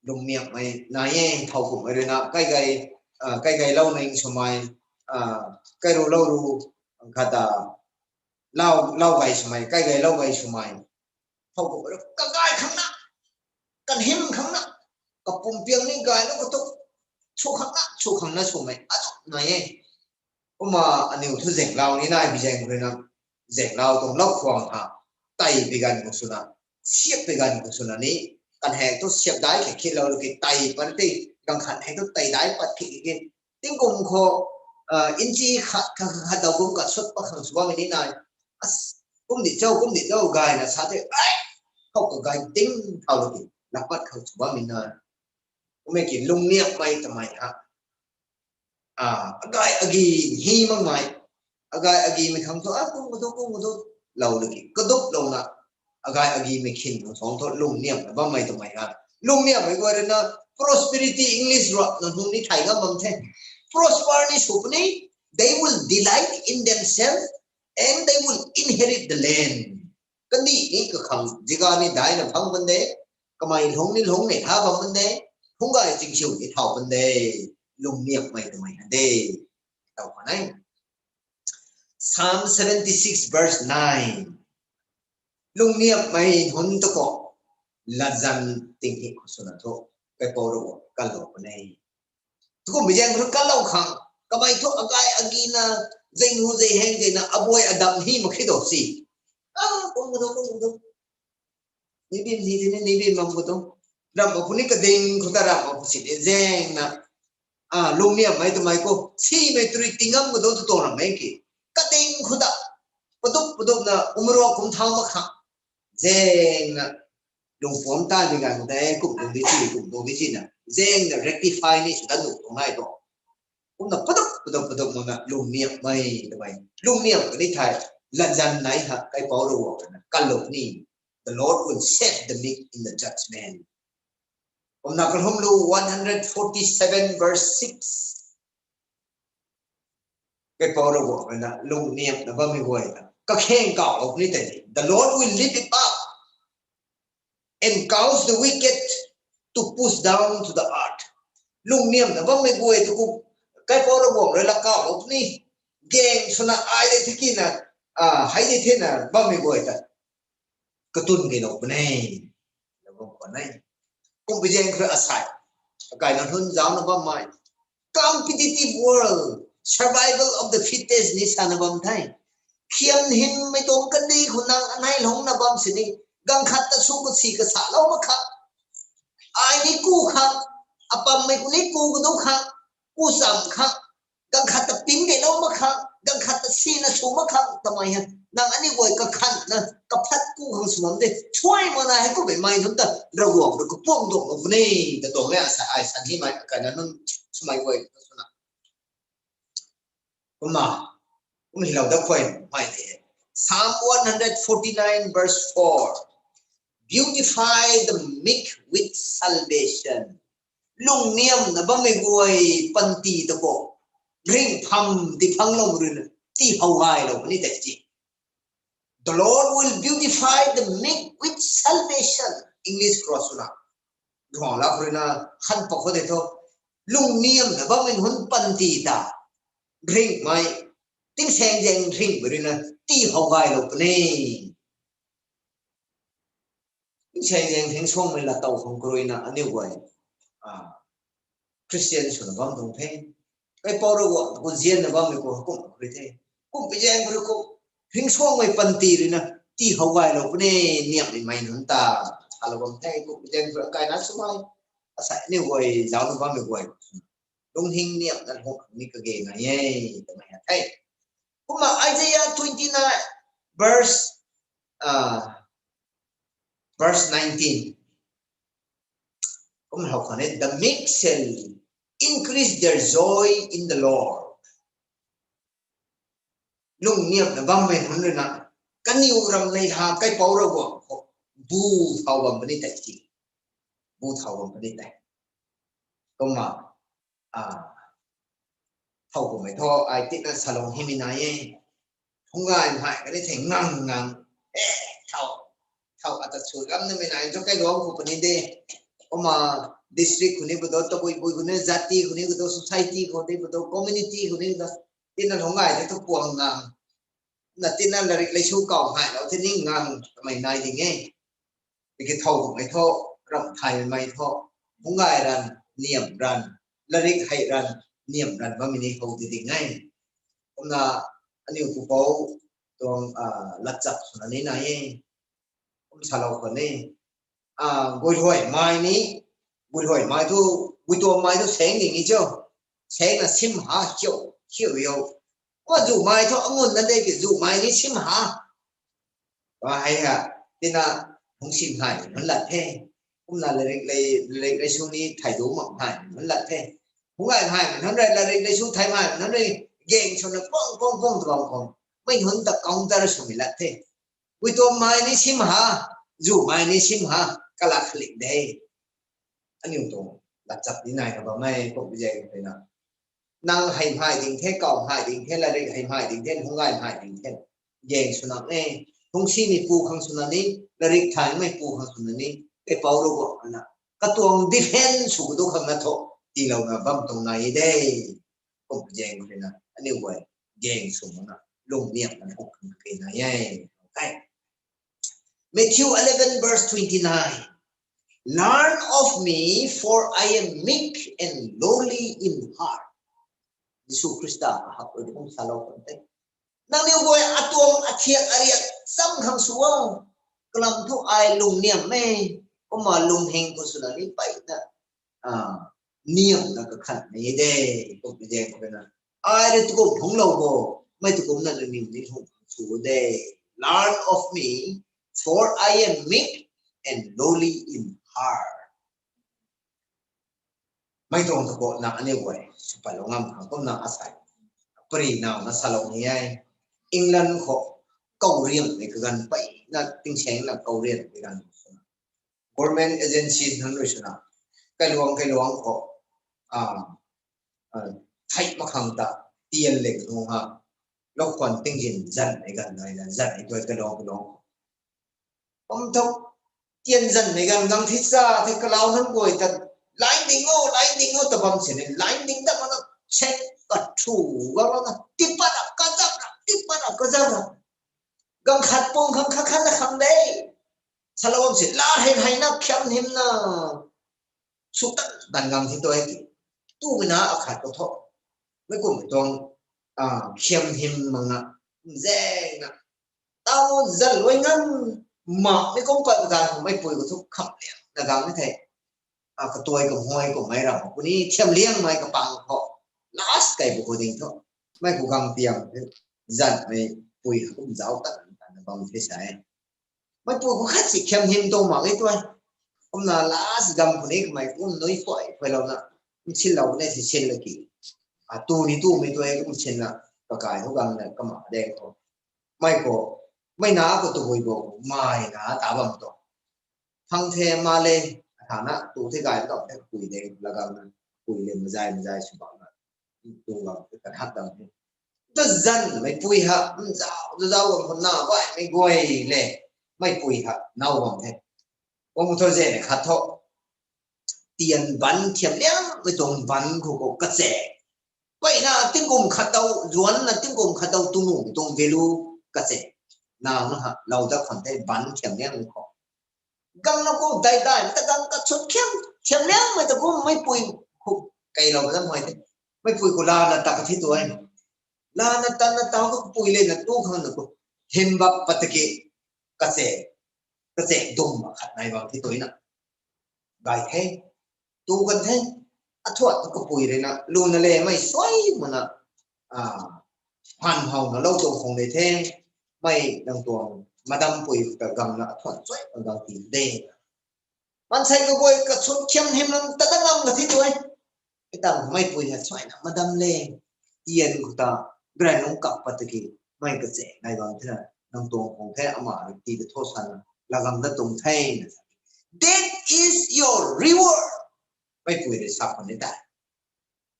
Lungniamhmei nai e, thau kummei rui na, kai gay, a, kai gay lou ning swmei, a, kai ru lou ru, khat ta, lau, lau gay swmei, kai gay lou gay swmei. Thau kummei rui kagay khang na, kanhym khang na, kapumpiang ni gaylou katu, sw khang na, sw khang na swmei, atu nai e. Kumna aniw thu zaenglau ni nai bi zaeng rui na, zaenglau tuang lau khwang ha, tei bi ganv khou swna, siap bi ganv khou swna ni, kan hek thu siap dai khe khilou laki tei pat tei, ganv khat hek thu tei dai pat khe khe. Tingkum khou, a, inchi khat, khat, khat, khat dau kum kasut pat khang sw bammei ni nai. As, kum di cho, kum di cho, gayna sa tei, ai, khou kagay ting thau laki, lapat khang sw bammei nai. Kummei ki lungniamhmei twmei ha. A, agay agi hi makmei. Agay agimei khang thu, a, kum kadu, kum kadu, lou laki, kaduplouna, agay agimei khin khang thu lungniamhna bammei twmei ha. Lungniamhmei guay rui na prosperity English rap na nung ni thay ngam bam the. Prosper ni sw puni, they will delight in themselves and they will inherit the land. Kandih ni kakhang ziga ni daina phang bam de, kamei lungc ni lungc ni tha bam bam de, hungc gay chingkhiu ni thau bam de, lungniamhmei twmei ha de. Tau khwan e. Psalm seventy-six verse nine. Lungniamhmei nunc ta khou, latzan ting hi khou swna thu, Kaipouc rui kalou puni. Tukum bi zaeng rui kalou khang, kamei thu agay agina, zai nu zai heng zai na, abuai adam hi mak khe do si. A, kum kadu, kum kadu. Ni bim ni tini, ni bim bam kadu. Ramh ma puni kading khou ta ramh ma pu si de zaengna. A, lungniamhmei twmei khou, simei turi tingam kadu tu tuang ramh mei ki. Kading khou ta, padup, padupna, umrua kum thau mak khang. Zaengna, lungpuam ta ni ganv khou ta, e, kum tuang di si, kum tuang di si na. Zaengna rectify ni sw ta nuh tuang nai tu. Kumna padup, padup, padup makna lungniamhmei twmei. Lungniamh kani thei, latzan nai ha, Kaipouc rui guang na, kalou ni. The Lord will save the meek in the judgment. Kumna Kalumlu one hundred forty-seven verse six. Kaipouc rui guang na, lungniamhna bammei guay ta kakheng kauhlou puni tei. The Lord will lift it up and cause the wicked to push down to the earth. Lungniamhna bammei guay tu kum, Kaipouc rui guang rui la kauhlou puni. Gaeng swna ai de thikina, a, hei de thena bammei guay ta katun keylou puni. Kum bi zaeng khou asai, akaina nunc zaucna bammei. Competitive world, survival of the fittest ni sana bam the. Khiam hynmei tuang kandih khou nang anei lungcna bam sini, ganv khat ta sw kasi kasalou mak kha. Ai ni ku kha, apammei ku ni ku kadu kha, ku cham kha, ganv khat ta ping keylou mak kha, ganv khat ta sina sw mak kha twmei ha. Nang aniu guay kakhanna, kaphat ku khang sw bam de. Suai makna hei kummei mei nunc ta, Ravguangc rui kapuang duanglou puni, ta tuang le asai ai san himei, akaina nunc swmei guay ta swna. Kumna, kum hilou da khuay mei de. Psalm one hundred forty-nine verse four. Beautify the meek with salvation. Lungniamhna bammei guay panty ta khou, ringpham tiphangloumei rui na, tihow gaylou puni tei ti. The Lord will beautify the meek with salvation. English khou rui swna, Ruanglat khou rui na, khan pa khou de thu, lungniamhna bammei nunc panty ta, ringhmei, tingsaengzaeng ringhmei rui na, tihow gaylou puni. Tingsaeng zaeng thing suangmei lat tow khang kruina aniu guay Christian swna bam tuang the. Kaipouc Ravguangc khou zianna bammei khou kum kri the. Kum pi zaeng kri khou thing suangmei panty ruina ti how gaylou puni, niamhmei mei nunc ta salou bam the. Kum pi zaeng kri kaina swmei asei aniu guay zaucna bammei guay lungning niamhna lungc khang ni kage nai e twmei the. Kumna Isaiah twenty-nine verse, verse nineteen. Kum how khang e, the meek shall increase their joy in the Lord. Lungniamhna bammei nunc ruina kaniw ram nei ha Kaipouc Ravguangc khou bu thau bam puni tei ti. Bu thau bam puni tei. Kumna thau kummei thu ai tina salou himei nai e. Hungay hei kani thei ngang ngang e, thau, thau ata sui gamnamei nai thu kailuangc khou puni de. Kumna district khou ni pu do, tabui bui khou ni, jati khou ni pu do, society khou ni pu do, community khou ni pu do, tina hungay the thu puang ngang, na tina larik lei sw kau haylou the ni ngang twmei nai ding e. Tiki thau kummei thu, ramh thaymei thu, hungay ran, niamh ran, larik hei ran, niamh ran bammei ni how ti ding e. Kumna aniu pupouc tuang latchap swna ni nai e. Kum salou khou ni, guiluaymei ni, guiluaymei thu, guituammei thu saeng ding ni cho, saengna sim ha, khiu, khiu yo. Kumna zumei thu angunna de ki zumei ni sim ha. Hei ha, tina hungsin hei nunc lat the. Kumna larik lei, larik lei sw ni thei du mak hei nunc lat the. Hungay hei nunc rui larik lei sw thei hei nunc rui gaeng swna pang pang pang twbang khou mei nunc ta counter swmei lat the. Guituammei ni sim ha, zumei ni sim ha, kalak khalik de. Aniu tuang latchap ni naina bammei kum pi zaeng ruina, nang hei mhai ding the, kau mhai ding the, larik hei mhai ding the, hungay mhai ding the, gaeng swna e, hungsimei pu khang swna ni, larik thaymei pu khang swna ni, Kaipouc Ravguangc ruina katuang defense sw kadu khang na thu tiilouna bam tuang nai e de. Kum pi zaeng ruina aniu guay gaeng sw makna lungniamhna lungc khang kage nai e. Matthew eleven verse twenty-nine. Learn of me, for I am meek and lowly in heart. Jisu Khrista kahak rui kum salou kan the. Nangniw guay atuang athiak ariak cham khang sw o. Kalam thu ai lungniamhmei, kumna lunghing khou swna ni peyna niamhna kakhanmei de. Kum pi zaeng khou ruina, ai rui tukum phungclou bo, mei tukumna nangniw ni hung sw de. Learn of me, for I am meek and lowly in heart. Mei tuang thu khou na aniu guay sw patlou ngam khang kumna asei pary nauna salou ni e. England khou kourianmei kaganv peyna tingsaengna kourianmei ganv government agency nunc rui swna kailuangc kailuangc khou thei mak khang ta tian leng nung ha, lou khwan tingzin zanmei ganv naina zanmei tuai kailuangc kailuangc khou kum thu tian zanmei ganv gang thi cha the, kalau nunc guay ta line ding o, line ding o ta bam sini line ding dat makna sek kathu gangna tipat ra kazap ra, tipat ra kazap ra, gang khat pung khang khat khat na khang de. Salou bam si la hei hei na khiam hymna sw tan tan gang thi tu e ki. Tumei na akhat khou thu meic kumhmei tuang khiam hym makna nzaengna tau zan luai ngan makmei kum pat ta meipui khou thu kham liangna gang ni the. Katuai kamhuai kummei ram khou ni thiam liangmei kapang khou last kaipu khou ding thu mei khou gang tiam the, zanmei pui kum zauc tan tanna bam the sa e. Meipui khou khat si khiam hym tuang mak e tu e. Kumna last gam khou ni kamei kum nui phuai phuailouna nsinlou ne si sin la ki, atu ni tumei tu e kum sinna kakai khou gangna kama de khou mei khou mei na khou tabui bo mai na ta bam tu thang the ma le, athana tu the gay ta the kapui de lagangna kapui le mazay mazay sw bakna tu bam the kathak dam the. Tu zanmeipui ha nzau zau bam khou na baihmei guay le meipui ha nau bam the. Kum thu zene khat thu tian ban thiam liangmei tuang ban khou khou kache, peyna tingkum khat dau zuanna tingkum khat dau tu nuhmei tuang value kache, nauna ha lou dat khwan the ban thiam liangmei khou. Gang na kou dai dai, ta gang kachut khiam, khiam liang mei ta kum meipui khou, kei lou na mei te. Meipui khou lana ta ka thi tu e. Lana ta na ta ka pui le na tu khang na kou. Him bak pat ki, kache, kache dum ma khat nai bang thi tu na. Bai the, tu kan the, athuat tu kapui rui na, lu na le mei suai mana, a, han hau na lou tuang khong de the, mei nang tuang, madam pui ta gang na athuat suai na gang ti de. Mansei ka guay kachut khiam him lang ta da ngam ka thi tu e. Itang meipui ha suai na madam le, tian khou ta, granung kap pat ki, mei kache nai bang the na, nang tuang khong the ama rui ti da tho sa na, la gang da tuang the na. That is your reward. Meipui rui sa khou ni ta.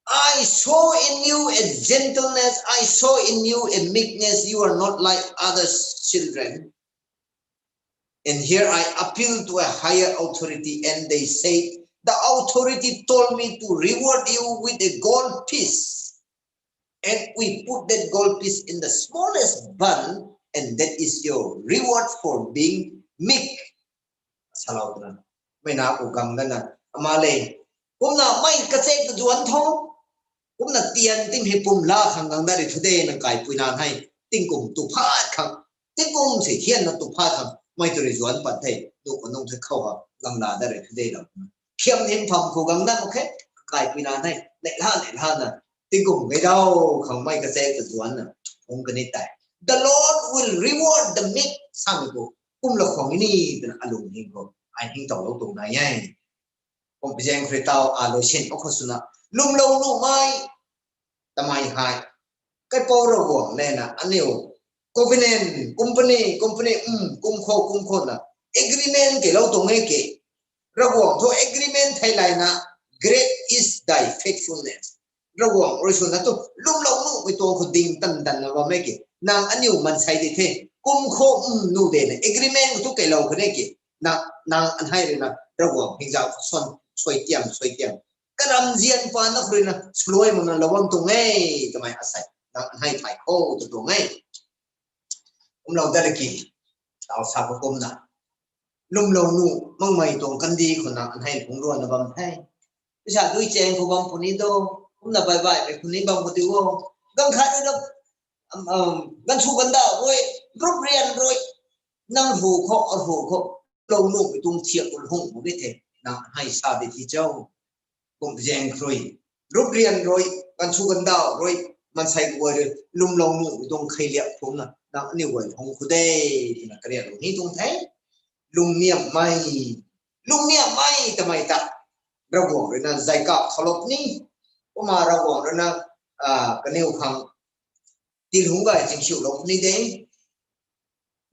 I saw in you a gentleness, I saw in you a meekness, you are not like other children. And here I appeal to a higher authority, and they said, the authority told me to reward you with a gold piece. And we put that gold piece in the smallest bun, and that is your reward for being meek. Salou twna, mei na ku gang dana, ama le, kumna mei kachek ta zuan tho, kumna tian tim hei pum la khang gang da ri thu de nang kaipui na hei, tingkum tu phat khang, tingkum se hian na tu phat khang, mei tu ri zuan pat the, nu ko nung the khou ha, gang la da ri thu de lou. Khiam him pham khou gang da mak khe, kaipui na hei, le la, le la na, tingkum gei dau khang mei kachek ta zuan na, hung kani tei. The Lord will reward the meek sang khou, kum la khwang ni, twna alung hing khou, ai hing tau lou tuang nai e. Kum pizeng khou rui tau, a, lou sin, o khou swna, lwmlou nuhmei, tamei hei, kaipouc Ravguangc le na, aniu, covenant, company, company, um, kum khou, kum khou na, agreement kei lou tuang e ke, Ravguangc thu agreement thei lay na, great is thy faithfulness. Ravguangc rui swna tu, lwmlou nuhmei tuang khou ding tan tan na bam e ke, nang aniu mansei di the, kum khou, um, nu de na, agreement tu kei lou kha ne ke, na, nang anhei rui na, Ravguangc hingzau khou swan, suai tiang, suai tiang. Karam zian pa na khou rui na, swluai mak na lou bam tuang e, tamei asei, nang anhei thay khou tu tuang e. Kumlou dat ki, tau sa khou kumna, lwmlou nuh makmei tuang kandih khou na anhei phungc ruan na bam the. Pisa dui cheng khou bam puni do, kumna bai bai mei khou ni bam khou ti o. Ganv khat rui na, um, um, ganv su ganv dau rui, rup rian rui, nang hu khou, a hu khou, lou nuhmei tuang thiak khou hung mak ge the, nang anhei sa di thi cho. Kum zaeng rui, rup rian rui, ganv su ganv dau rui, mansei guay rui, lwmlou nuhmei tuang kheiliak phungna, nang aniu guay hung khou de, twna kariak lung ni tuang the. Lungniamhmei, lungniamhmei tamei ta, Ravguangc rui na zay kap salou ni, kumna Ravguangc rui na, a, kaniw khang, tilhung gay chingsiu lou ni de.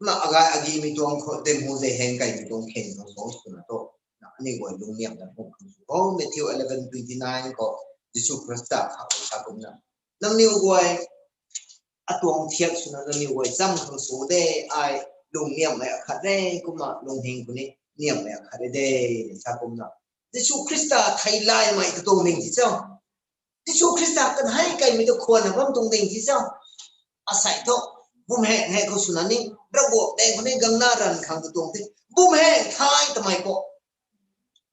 Na agay agimei tuang khou, dem hu ze heng kaimei tuang kheng tuang so swna tu, na aniu guay lungniam na hung khang sw o. Matthew eleven twenty nine khou, Jisu Khrista khou sa kumna, nangniw guay, atuang thiak swna nangniw guay cham khang sw de, ai lungniamhmei akhat re, kumna lunghing khou ni niamhmei akhat re de, sa kumna. Jisu Khrista theilaymei katuang ning ti cho. Jisu Khrista kan hei kaimei tu khwanna bam tuang ding ti cho. Asei thu, bumheng hei khou swna ni, Ravguangc daeng khou ni gangna ranv khang katuang the. Bumheng thai tamei khou,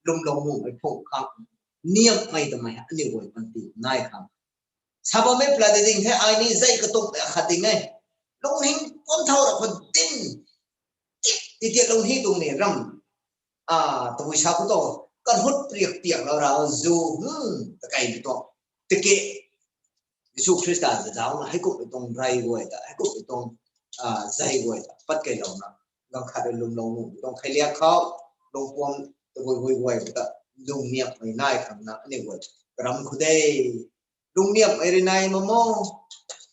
lwmlou nuhmei phung khang, niamhmei tamei aniu guay panty nai khang. Sa bammei pla de ding the, ai ni zay katuk de khat ding e. Lunghing puan thau ra khou din, ti ti ti lunghi tuang ni ram. A, tabui sa khou tu, kahut priak piak lou ra zu, hmm, ta kaimei tuang. Tiki, Jisu Khrista za zaucna, heikumhmei tuang rey guay ta, heikumhmei tuang, a, zay guay ta, pat keilouna, ganv khat rui lwmlou nuhmei tuang kheiliak khou, lungpuam tabui bui guay ta, lungniamhmei nai khangna, aniu guay, karam khou de, lungniamhmei rui nai mak mo,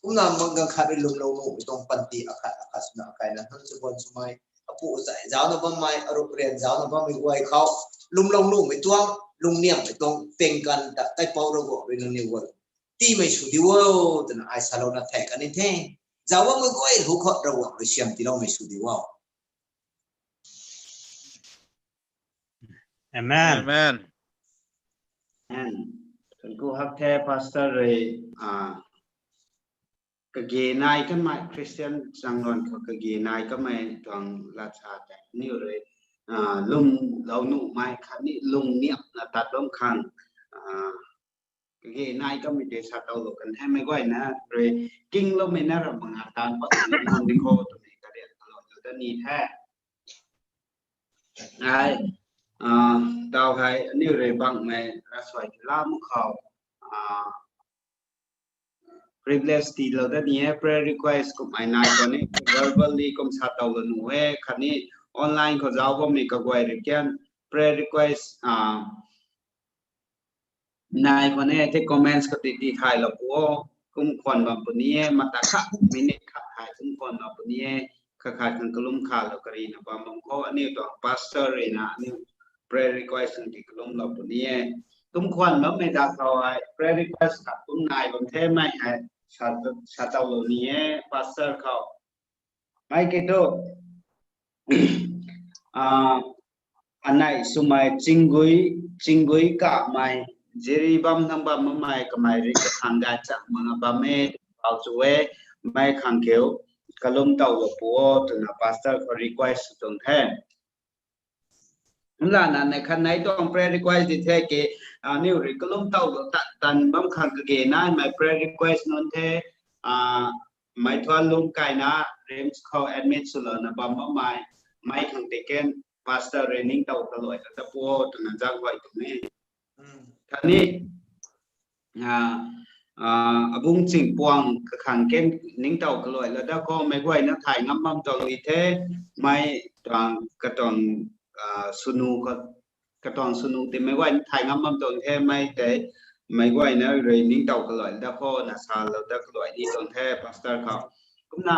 kumna mang ganv khat rui lwmlou nuhmei tuang panty akhat akhat swna kaina, nang chabuan swmei, apu azei zaucna bammei, arup rian zaucna bammei guay khou, lwmlou nuhmei tuang, lungniamhmei tuang, pengkan ta, kaipouc Ravguangc rui nangniw guay, tiimei sw di o, twna ai salouna thek kan ni the. Zauc bammei guay hu khou Ravguangc rui siam tiiloumei sw di o. Amen. Amen. Amen. Thank you hak the, Pastor rui, a, kage nai kanmei Christian changluan khou kage nai kanmei tuang lat sa tei aniu rui, lwm lou nuhmei khatni lung niamna tat bam khang kage nai kamei tei sa tow lou kan the. Meic guayna rui kingloumei na ra banga tan pat ni khou twmei karian kalou tu ta ni the. Ai, tau hei aniu rui bangmei ravsuai ti la mu khou privilege ti lou da ni e. Prayer request kummei nai khou ni verbally kum sa tow lou nuh e, khatni online khou zauc bammei kaguay rui kian prayer request nai khou ni the comments khou ti ti thay lou pu o. Kum khwan bam puni e, mata khat minute khat hei kum khwan bam puni e. Khat khat khang kalum kha lou kari na bam bam khou aniu tuang pastor rui na aniu prayer request khang ti kalum lou puni e. Kum khwan bammei da khou hei prayer request khat kum nai bam the, mei hei sa tow lou ni e pastor khou. Mei ki tu anei swmei Chinggui, Chinggui Kamei, Jiribam nang bam mamei kamei rui kakhang gay cham mak bam e, pau chu e, mei khang kiu kalum tow lou pu o twna pastor khou request sw tuang the. Lana nei khat nei tuang prayer request di the ke, aniu rui kalum tow lou tat tan bam khang kage naimei prayer request nunc the. Mei Thuan Lungkaina RIMS khou admit swlouna bam bammei, mei khang tei ken pastor rui ningtow kaluai ta ta pu o twna zang guay tuang e. Khatni Abung Chingpuang kakhang ken ningtow kaluai la da khou, meic guayna thay ngam bam tuang i the. Mei tuang katuang sunu, katuang sunu ti meic guayna thay ngam bam tuang the, mei tei meic guayna rui ningtow kaluai la da khou na sa lou da kaluai ni tuang the pastor khou. Kumna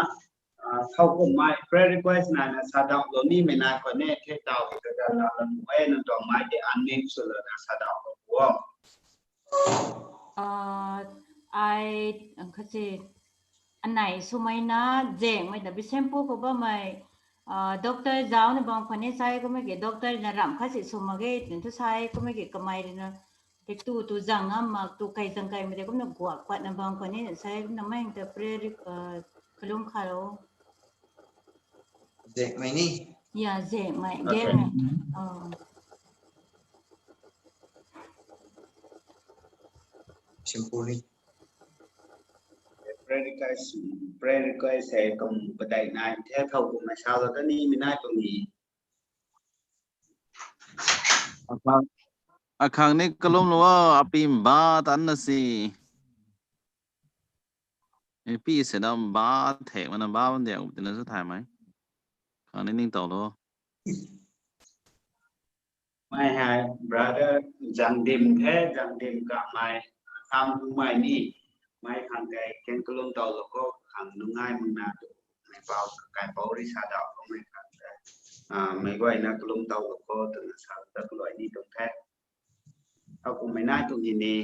thowkumhmei prayer request nai na sa dau lou nimei nai khou ne the tau kaganv la la mu e, nang tuang mei tei unmute swlouna sa dau lou pu o. Ai, khat se, anei swmei na, Zengmei ta Bishenpur khou bammei doctor zauc na bam khwan e, sai kummei ki doctor na ramh khat si sw mak ge twna thu sai kummei ki kamei rui na tei tu tu zang ngam mak, tu kai zang kaimei tei kumna guak kuatna bam khwan e, sai kumna mei ta prayer kalum kha lou. Zengmei ni? Ya, Zengmei, Zengmei. Simple ni. Prayer request, prayer request hei kum padeih nai the, thowkumhmei sa lou ta nimei nai tuang ni. Akhang ni kalum lou o, api mba tan na si. Pi se na mba thek mana mba bam diak tina su thaymei. Khang ni ningtow lou. Mei hei brother Zangdim the, Zangdim Kamei, Kamei ni, mei khang tei ken kalum tow lou khou khang nungai makna tu, mei pau kaipouc rui sa dau khou mei khang tei meic guayna kalum tow lou khou twna sa ta kaluai ni tuang the. Thowkumhmei nai tuang hi ni.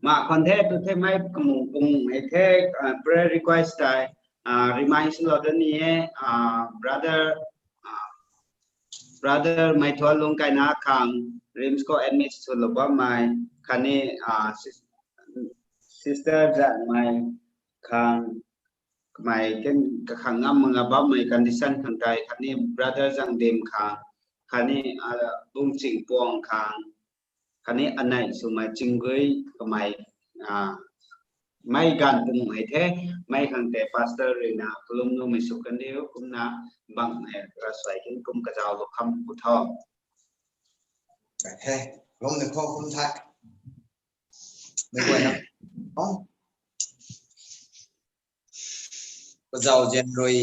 Ma khwan the tu the, mei kamu pung hei the, prayer request tei remind swlou da ni e, brother, brother Mei Thuan Lungkaina khang RIMS khou admit swlou bammei, khatni sister Zangmei khang, kamei ken kakhang ngam mak bammei condition khang tei, khatni brother Zangdim khang, khatni Bungchingpuang khang, khatni anei swmei Chinggui Kamei, mei ganv pung hei the, mei khang tei pastor rui na kalum numei sw kan diu, kumna bangmei ravsuai kin kum kazauc lou kham pu tho. He, lum ni khou kum the. Mei guayna kazauc zian rui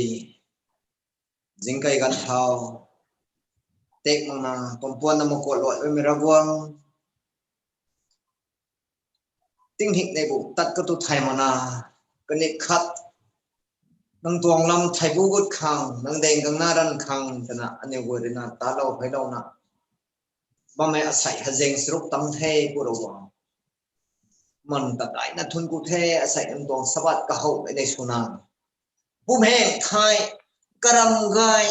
zingkei ganv thau tek makna pampuanna makuat luai mei Ravguangc, tinghik nei bu tat katu thay makna, kaniw khat nang tuang lam thei bu gut khang, nang daeng gangna ranv khang twna aniu guay rui na talou pheylouna bammei asei hazeng saruk tam the pu Ravguangc. Man ta daina thun ku the, asei nang tuang Sabbath kahowmei nei swna, bumheng thei, karam gay,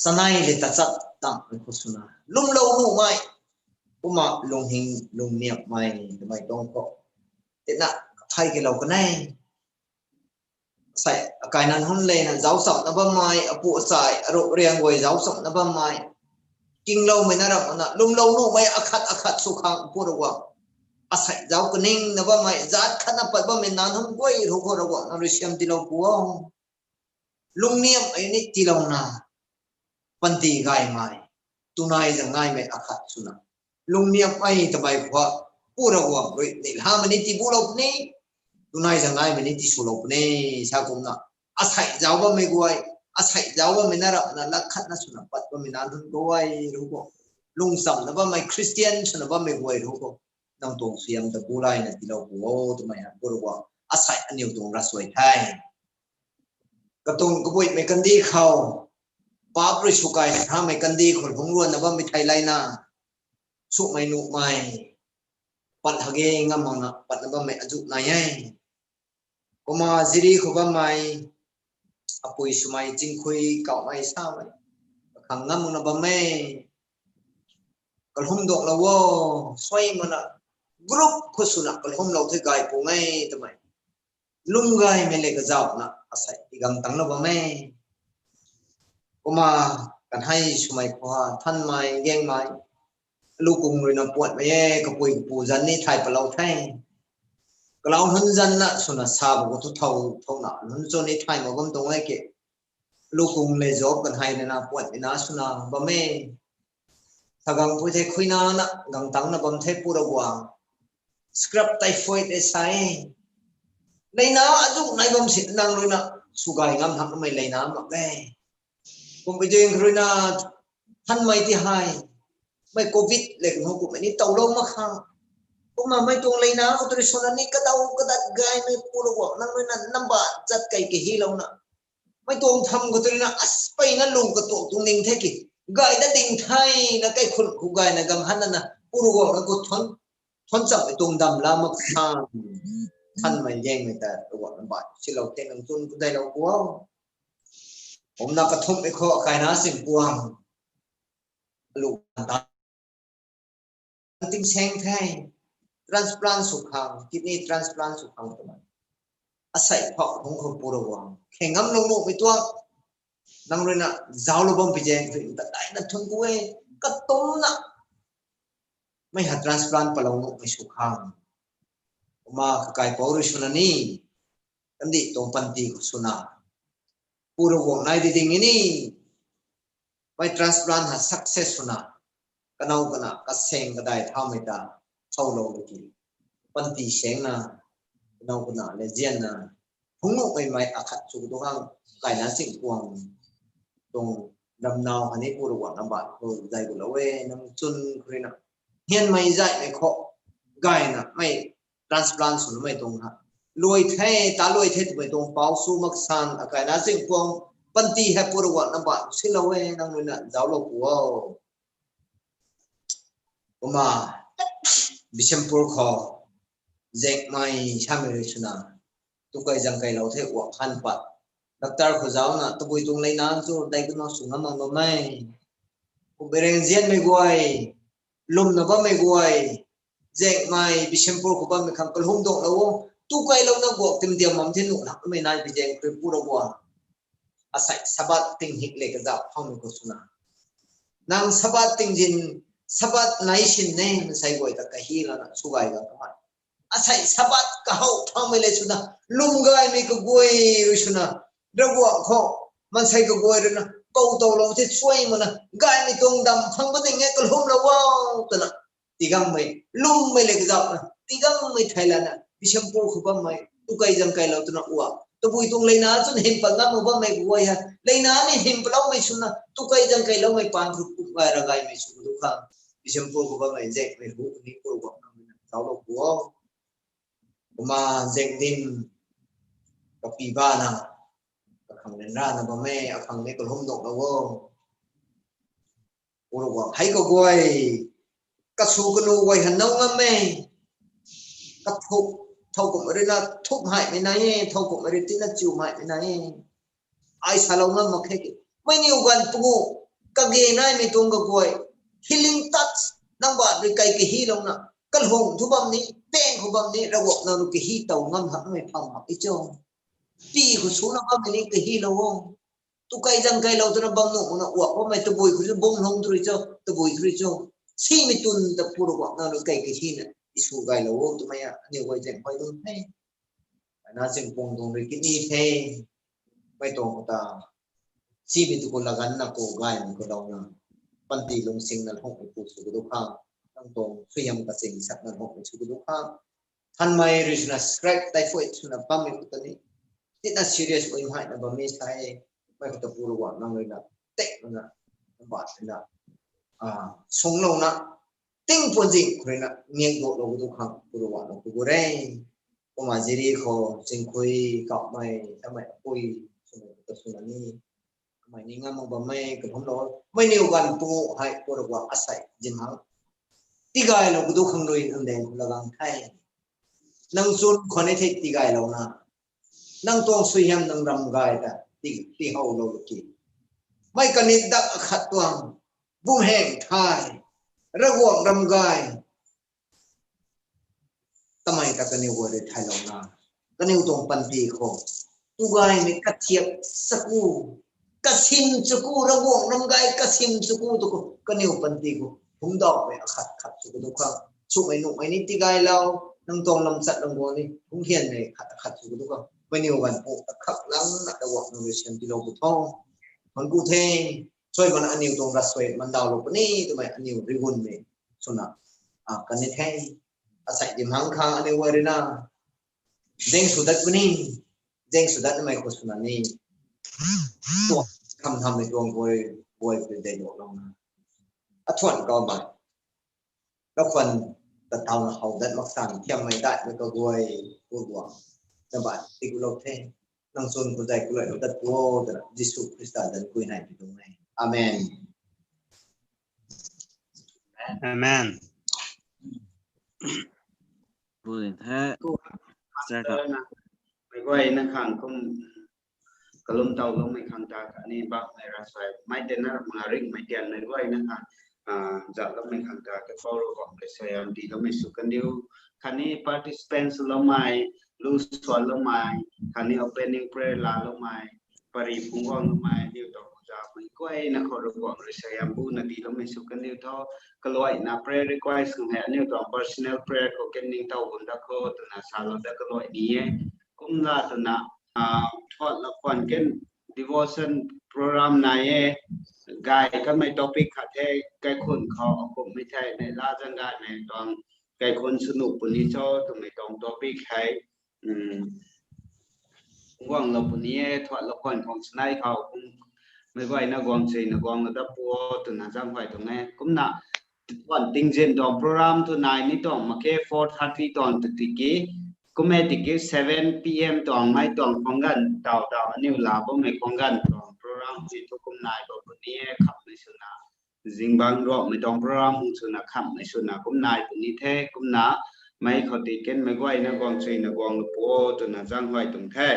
chanei le tachat tangmei khou swna lwmlou nuhmei, Kumna lunghing lungniamhmei twmei tuang khou, tina thei kilou kan e. Sei, akaina nunc lena zauc chamna bammei, apu achai, aruh riang guay zauc chamna bammei, kingloumei na ramh na, lwmlou nuhmei akhat akhat sw khang Pu Ravguangc. Asei zauc kaningna bammei, zaat khatna pat bammei nac nunc guay rui khou Ravguangc nang rui siam tiilou pu o. Lungniamhmei ni tiilouna, panty gaymei, tunai zang gaymei akhat swna, lungniamhmei twmei khou, Pu Ravguangc rui ni lamei ni tiibulou puni, tunai zang gaymei ni tiswlou puni, sa kumna, asei zauc bammei guay, asei zauc bammei na ramh na, lat khatna swna pat bammei nac nunc guay rui khou, lungchamna bammei Christian swna bammei guay rui khou, nang tuang suaihiam ta bu layna tiilou pu o twmei hei Pu Ravguangc asei aniw tuang ravsuai the. Katuang kabuimei kandih khou, paap rui swkai samei kandih khou lungc ruanna bammei thei layna, sumei nuhmei, pat hage ngam makna patna bammei azuh nai e. Kumna Jiri khou bammei, apui swmei Chingkhui kauhmei samei, akhang ngam makna bam e. Kalum duanglou o, suai makna, group khou swna kalumlou the gay pung e twmei, lwm gaymei le kazauhna asei tigang tanglou bam e. Kumna kanhei swmei khou ha Thanmei, Gaengmei, Lukung rui na puatmei e, kapui kapu zanc ni thay palou the. Kalau nunc zanc na swna sa bam khou thu thow thow na nunc cho ni thay mak bam tuang e ke. Lukung le Job kanhei rui na puatmei na swna bam e. Sagang pui the khuina na gang tangna bam the Pu Ravguangc. Scrub typhoid e sa e. Leina azuh nai bam si nang rui na swgay ngam hakmei leina mak e. Kumpui ding rui na Thanmei ti hei, mei covid le kanu kummei ni towlou mak khang. Kumna mei tuang leina khou tu rui swna ni kadaw kadat gaymei Pu Ravguangc nang rui na namba zat kei kahilouna, mei tuang tham khou tu rui na aspeyna lung katuang tuang ning the ki, gay dat ding thei na kaikhun khou gayna gang hanna na Pu Ravguangc na khou thuan, thuan chammei tuang dam la mak khang. Thanmei, Gaengmei ta Ravguangc na baih silou the, nang chwn kudailou pu o. Kumna kathumhmei khou akaina Singkuang, alu ta ting seng the, transplant sw khang, kidney transplant sw khang twmei, asei phou hung khou Pu Ravguangc kheng ngamlou nuhmei tuang, nang rui na zauclou bam pi zaeng rui ta daina thun ku e, katumna mei ha transplant palou nuhmei sw khang. Kumna kakaipouc rui swna ni, kandih tuang panty khou swna, Pu Ravguangc nai di ding e ni, mei transplant ha success swna, kanow kana kaseng kadai thaumei ta thoulou laki, panty sengna, kanow kana le zianna, phungc nuhmei mei akhat sw tu khang, kaina Singkuang tuang ramnau khatni Pu Ravguangc na baih khou zay gulou e, nang chwn khou rui na, hianmei zaihmei khou gayna mei transplant sw numei tuang ha, luai the, ta luai the twmei tuang pou sw mak san, akaina Singkuang panty hei Pu Ravguangc na baih silou e, nang rui na zauclou pu o. Kumna Bishnupur khou Zaengmei samei rui swna, tukai zang kailou the uak han pat, doctor khou zaucna tabui tuang leina chu dai kano sw ngam mak bam e. Kumbei rengzianmei guay, lwmna bammei guay, Zaengmei, Bishnupur khou bammei khang kalum duanglou o, tukailouna guak timdiam bam the nuh lakmei nai pi zaeng khou rui Pu Ravguangc, asei Sabbath tinghik le kazauh thaumei khou swna, nang Sabbath tingzin, Sabbath nai sin ne, maansei guay ta kahilouna swgay gang kamei, asei Sabbath kahow thaumei le swna, lwm gaymei kaguay rui swna, Ravguangc khou, maansei kaguay rui na pou towlou the suai makna, gaymei tuang dam phang ba ding e kalumlou o twna, tigangmei, lwmmei le kazauhna tigangmei thei lana Bishnupur khou bammei tukai zang kailou twna uak, tabui tuang leina chwn hym pat ngam mak bammei kaguay hei leina ni hym patloumei swna tukai zang kailoumei paan khou kum gay ragaymei sw tu khang, Bishnupur khou bammei Zaengmei hu ni Pu Ravguangc nang rui na zauclou pu o. Kumna Zaengdim, kapi bana, kakhang ryanrana bam e, akhang ni kalum duanglou o. Pu Ravguangc, hei kaguay, kasu kanu guay han now ngam e, kathuk, thow kum rui na thuk haimei nai e, thow kum rui tina chiu haimei nai e. Ai salou ngam mak khe ki, mei niw ganv pungu, kage naimei tuang kaguay, healing touch, Nang baat rui kai kahylouna, kalung thu bam ni, pang khou bam ni, Ravguangc nang rui kahy tow ngam hakmei pham mak i cho. Pi khou suna bam ni kahylou o. Tu kai zang kailou twna bam nuh na uak bammei tabui khou bung lung thrui cho, tabui thrui cho. Simei tun ta Pu Ravguangc nang rui kai kahyna i sw gaylou o twmei a, aniu guay zaeng huay dun the. Na singpung tuang rui kini the. Mei tuang khou ta. Simei tu khou laganna khou gaymei khou dauna. Panty lungsingna lhungmei pu sw kadu khang. Nang tuang suaihiam kasing sakna lhungmei sw kadu khang. Thanmei rui swna scrap typhoid swna bammei khou ta ni. Tina serious ui mhaina bammei sa e. Mei khou ta Pu Ravguangc nang rui na. Tek na. Baat rui na. Sunglouna. Ting puanzing khou rui na. Ngiakduaklou kadu khang Pu Ravguangc nang khou gu re. Kumna ziri khou, zingkhui, kauhmei, tamei, apui, swmei, ta swna ni. Kamei ni ngam mak bammei, kalumlou, mei niw ganv pu hei, Pu Ravguangc asei, zimhang. Tigaylou kadu khang rui, nang daeng khou lagang the. Nang chwn khwan e the tigaylouna. Nang tuang suaihiam nang ram gay ta, ti, tihowlou ki. Mei kanit dak akhat tuang, bumheng thai, Ravguangc ram gay. Tamei ta kaniw guay rui thaylouna. Kaniw tuang panty khou. Tu gaymei kathiak chaku. Kasim chaku, Ravguangc ram gay kasim chaku tu khou. Kaniw panty khou. Phungdauhmei akhat khat sw kadu khang. Swmei nuhmei ni tigaylou. Nang tuang lamchat lam guang ni. Phunghianmei khat akhat sw kadu khang. Mei niw ganv pu akhat langna Ravguangc nang rui siam tiilou pu tho. Man ku the. Suai mana aniw tuang ravsuai mandaulou puni twmei aniw rigunmei. Swna. Kani the. Asei dimhang khang aniw guay rui na. Zaeng sw dat puni. Zaeng sw dat namei khou swna ni. Tuang, tham thammei tuang guay, guay pui dei lou lou na. Athuan kau bai. Rakhwan ta thauna how dat mak sang thiammei daihmei kaguay, pu guang. Na bai, tikulou the. Nang chwn khou zay kulou dat pu o, twna Jisu Khrista zanc kui nai pi tuang e. Amen. Amen. Bui the. Mei guay na khang kum kalum tawloumei khang ta khatni bakmei ravsuai mei tena mak ringmei tianmei guay na khang zaloumei khang ta kapou Ravguangc rui suaihiam tiiloumei sw kandiu. Khatni participants loumei, lu suanloumei, khatni opening prayer laaloumei, pary phungc guangloumei, aniu tuang zaumei guayna khou Ravguangc rui suaihiam buna tiiloumei sw kandiu tho. Kaluaina prayer request khang hei aniu tuang personal prayer khou kan ningtow bam dat kho twna salou dat kaluai ni e. Kumna twna, thuanlou khwan kan devotion program nai e. Gay kanmei topic khat the, kaikhun khou akumhmei thei neihla zaeng gaymei tuang kaikhun sw nuh puni cho twmei tuang topic hei guanglou puni e, thuanlou khwan khang chanei khou kum, meic guayna guang chuina guanglou dat pu o twna zaenghuay tuang e. Kumna, thuan tingzin tuang program tu nai ni tuang mak khe four thirty tuang tu tiki, kum e tiki seven P M tuang mei tuang khwang ganv taw taw aniu laa bammei khwang ganv tuang program ti thu kum nai bam puni e, khamhmei swna. Zingbangc Ruangmei tuang program hung swna khamhmei swna kum nai puni the, kumna mei khou tiki meic guayna guang chuina guanglou pu o twna zaenghuay tuang the.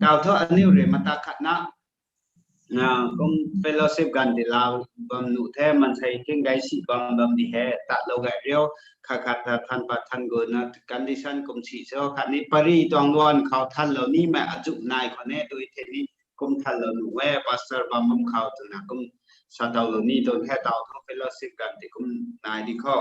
Taw thu aniu rui mata khatna kum fellowship ganv ti laa bam nuh the, maansei thing gay si bam bam di he, tatlou gay riu, khat khat ta than pat than guna condition kum si cho, khatni pary tuang luan khou thanlou nimei azuh nai khou ne tui thei ni, kum thanlou nuh e, pastor bam bam khou twna kum satawlou ni tuang the. Taw thu fellowship ganv ti kum nai di kho.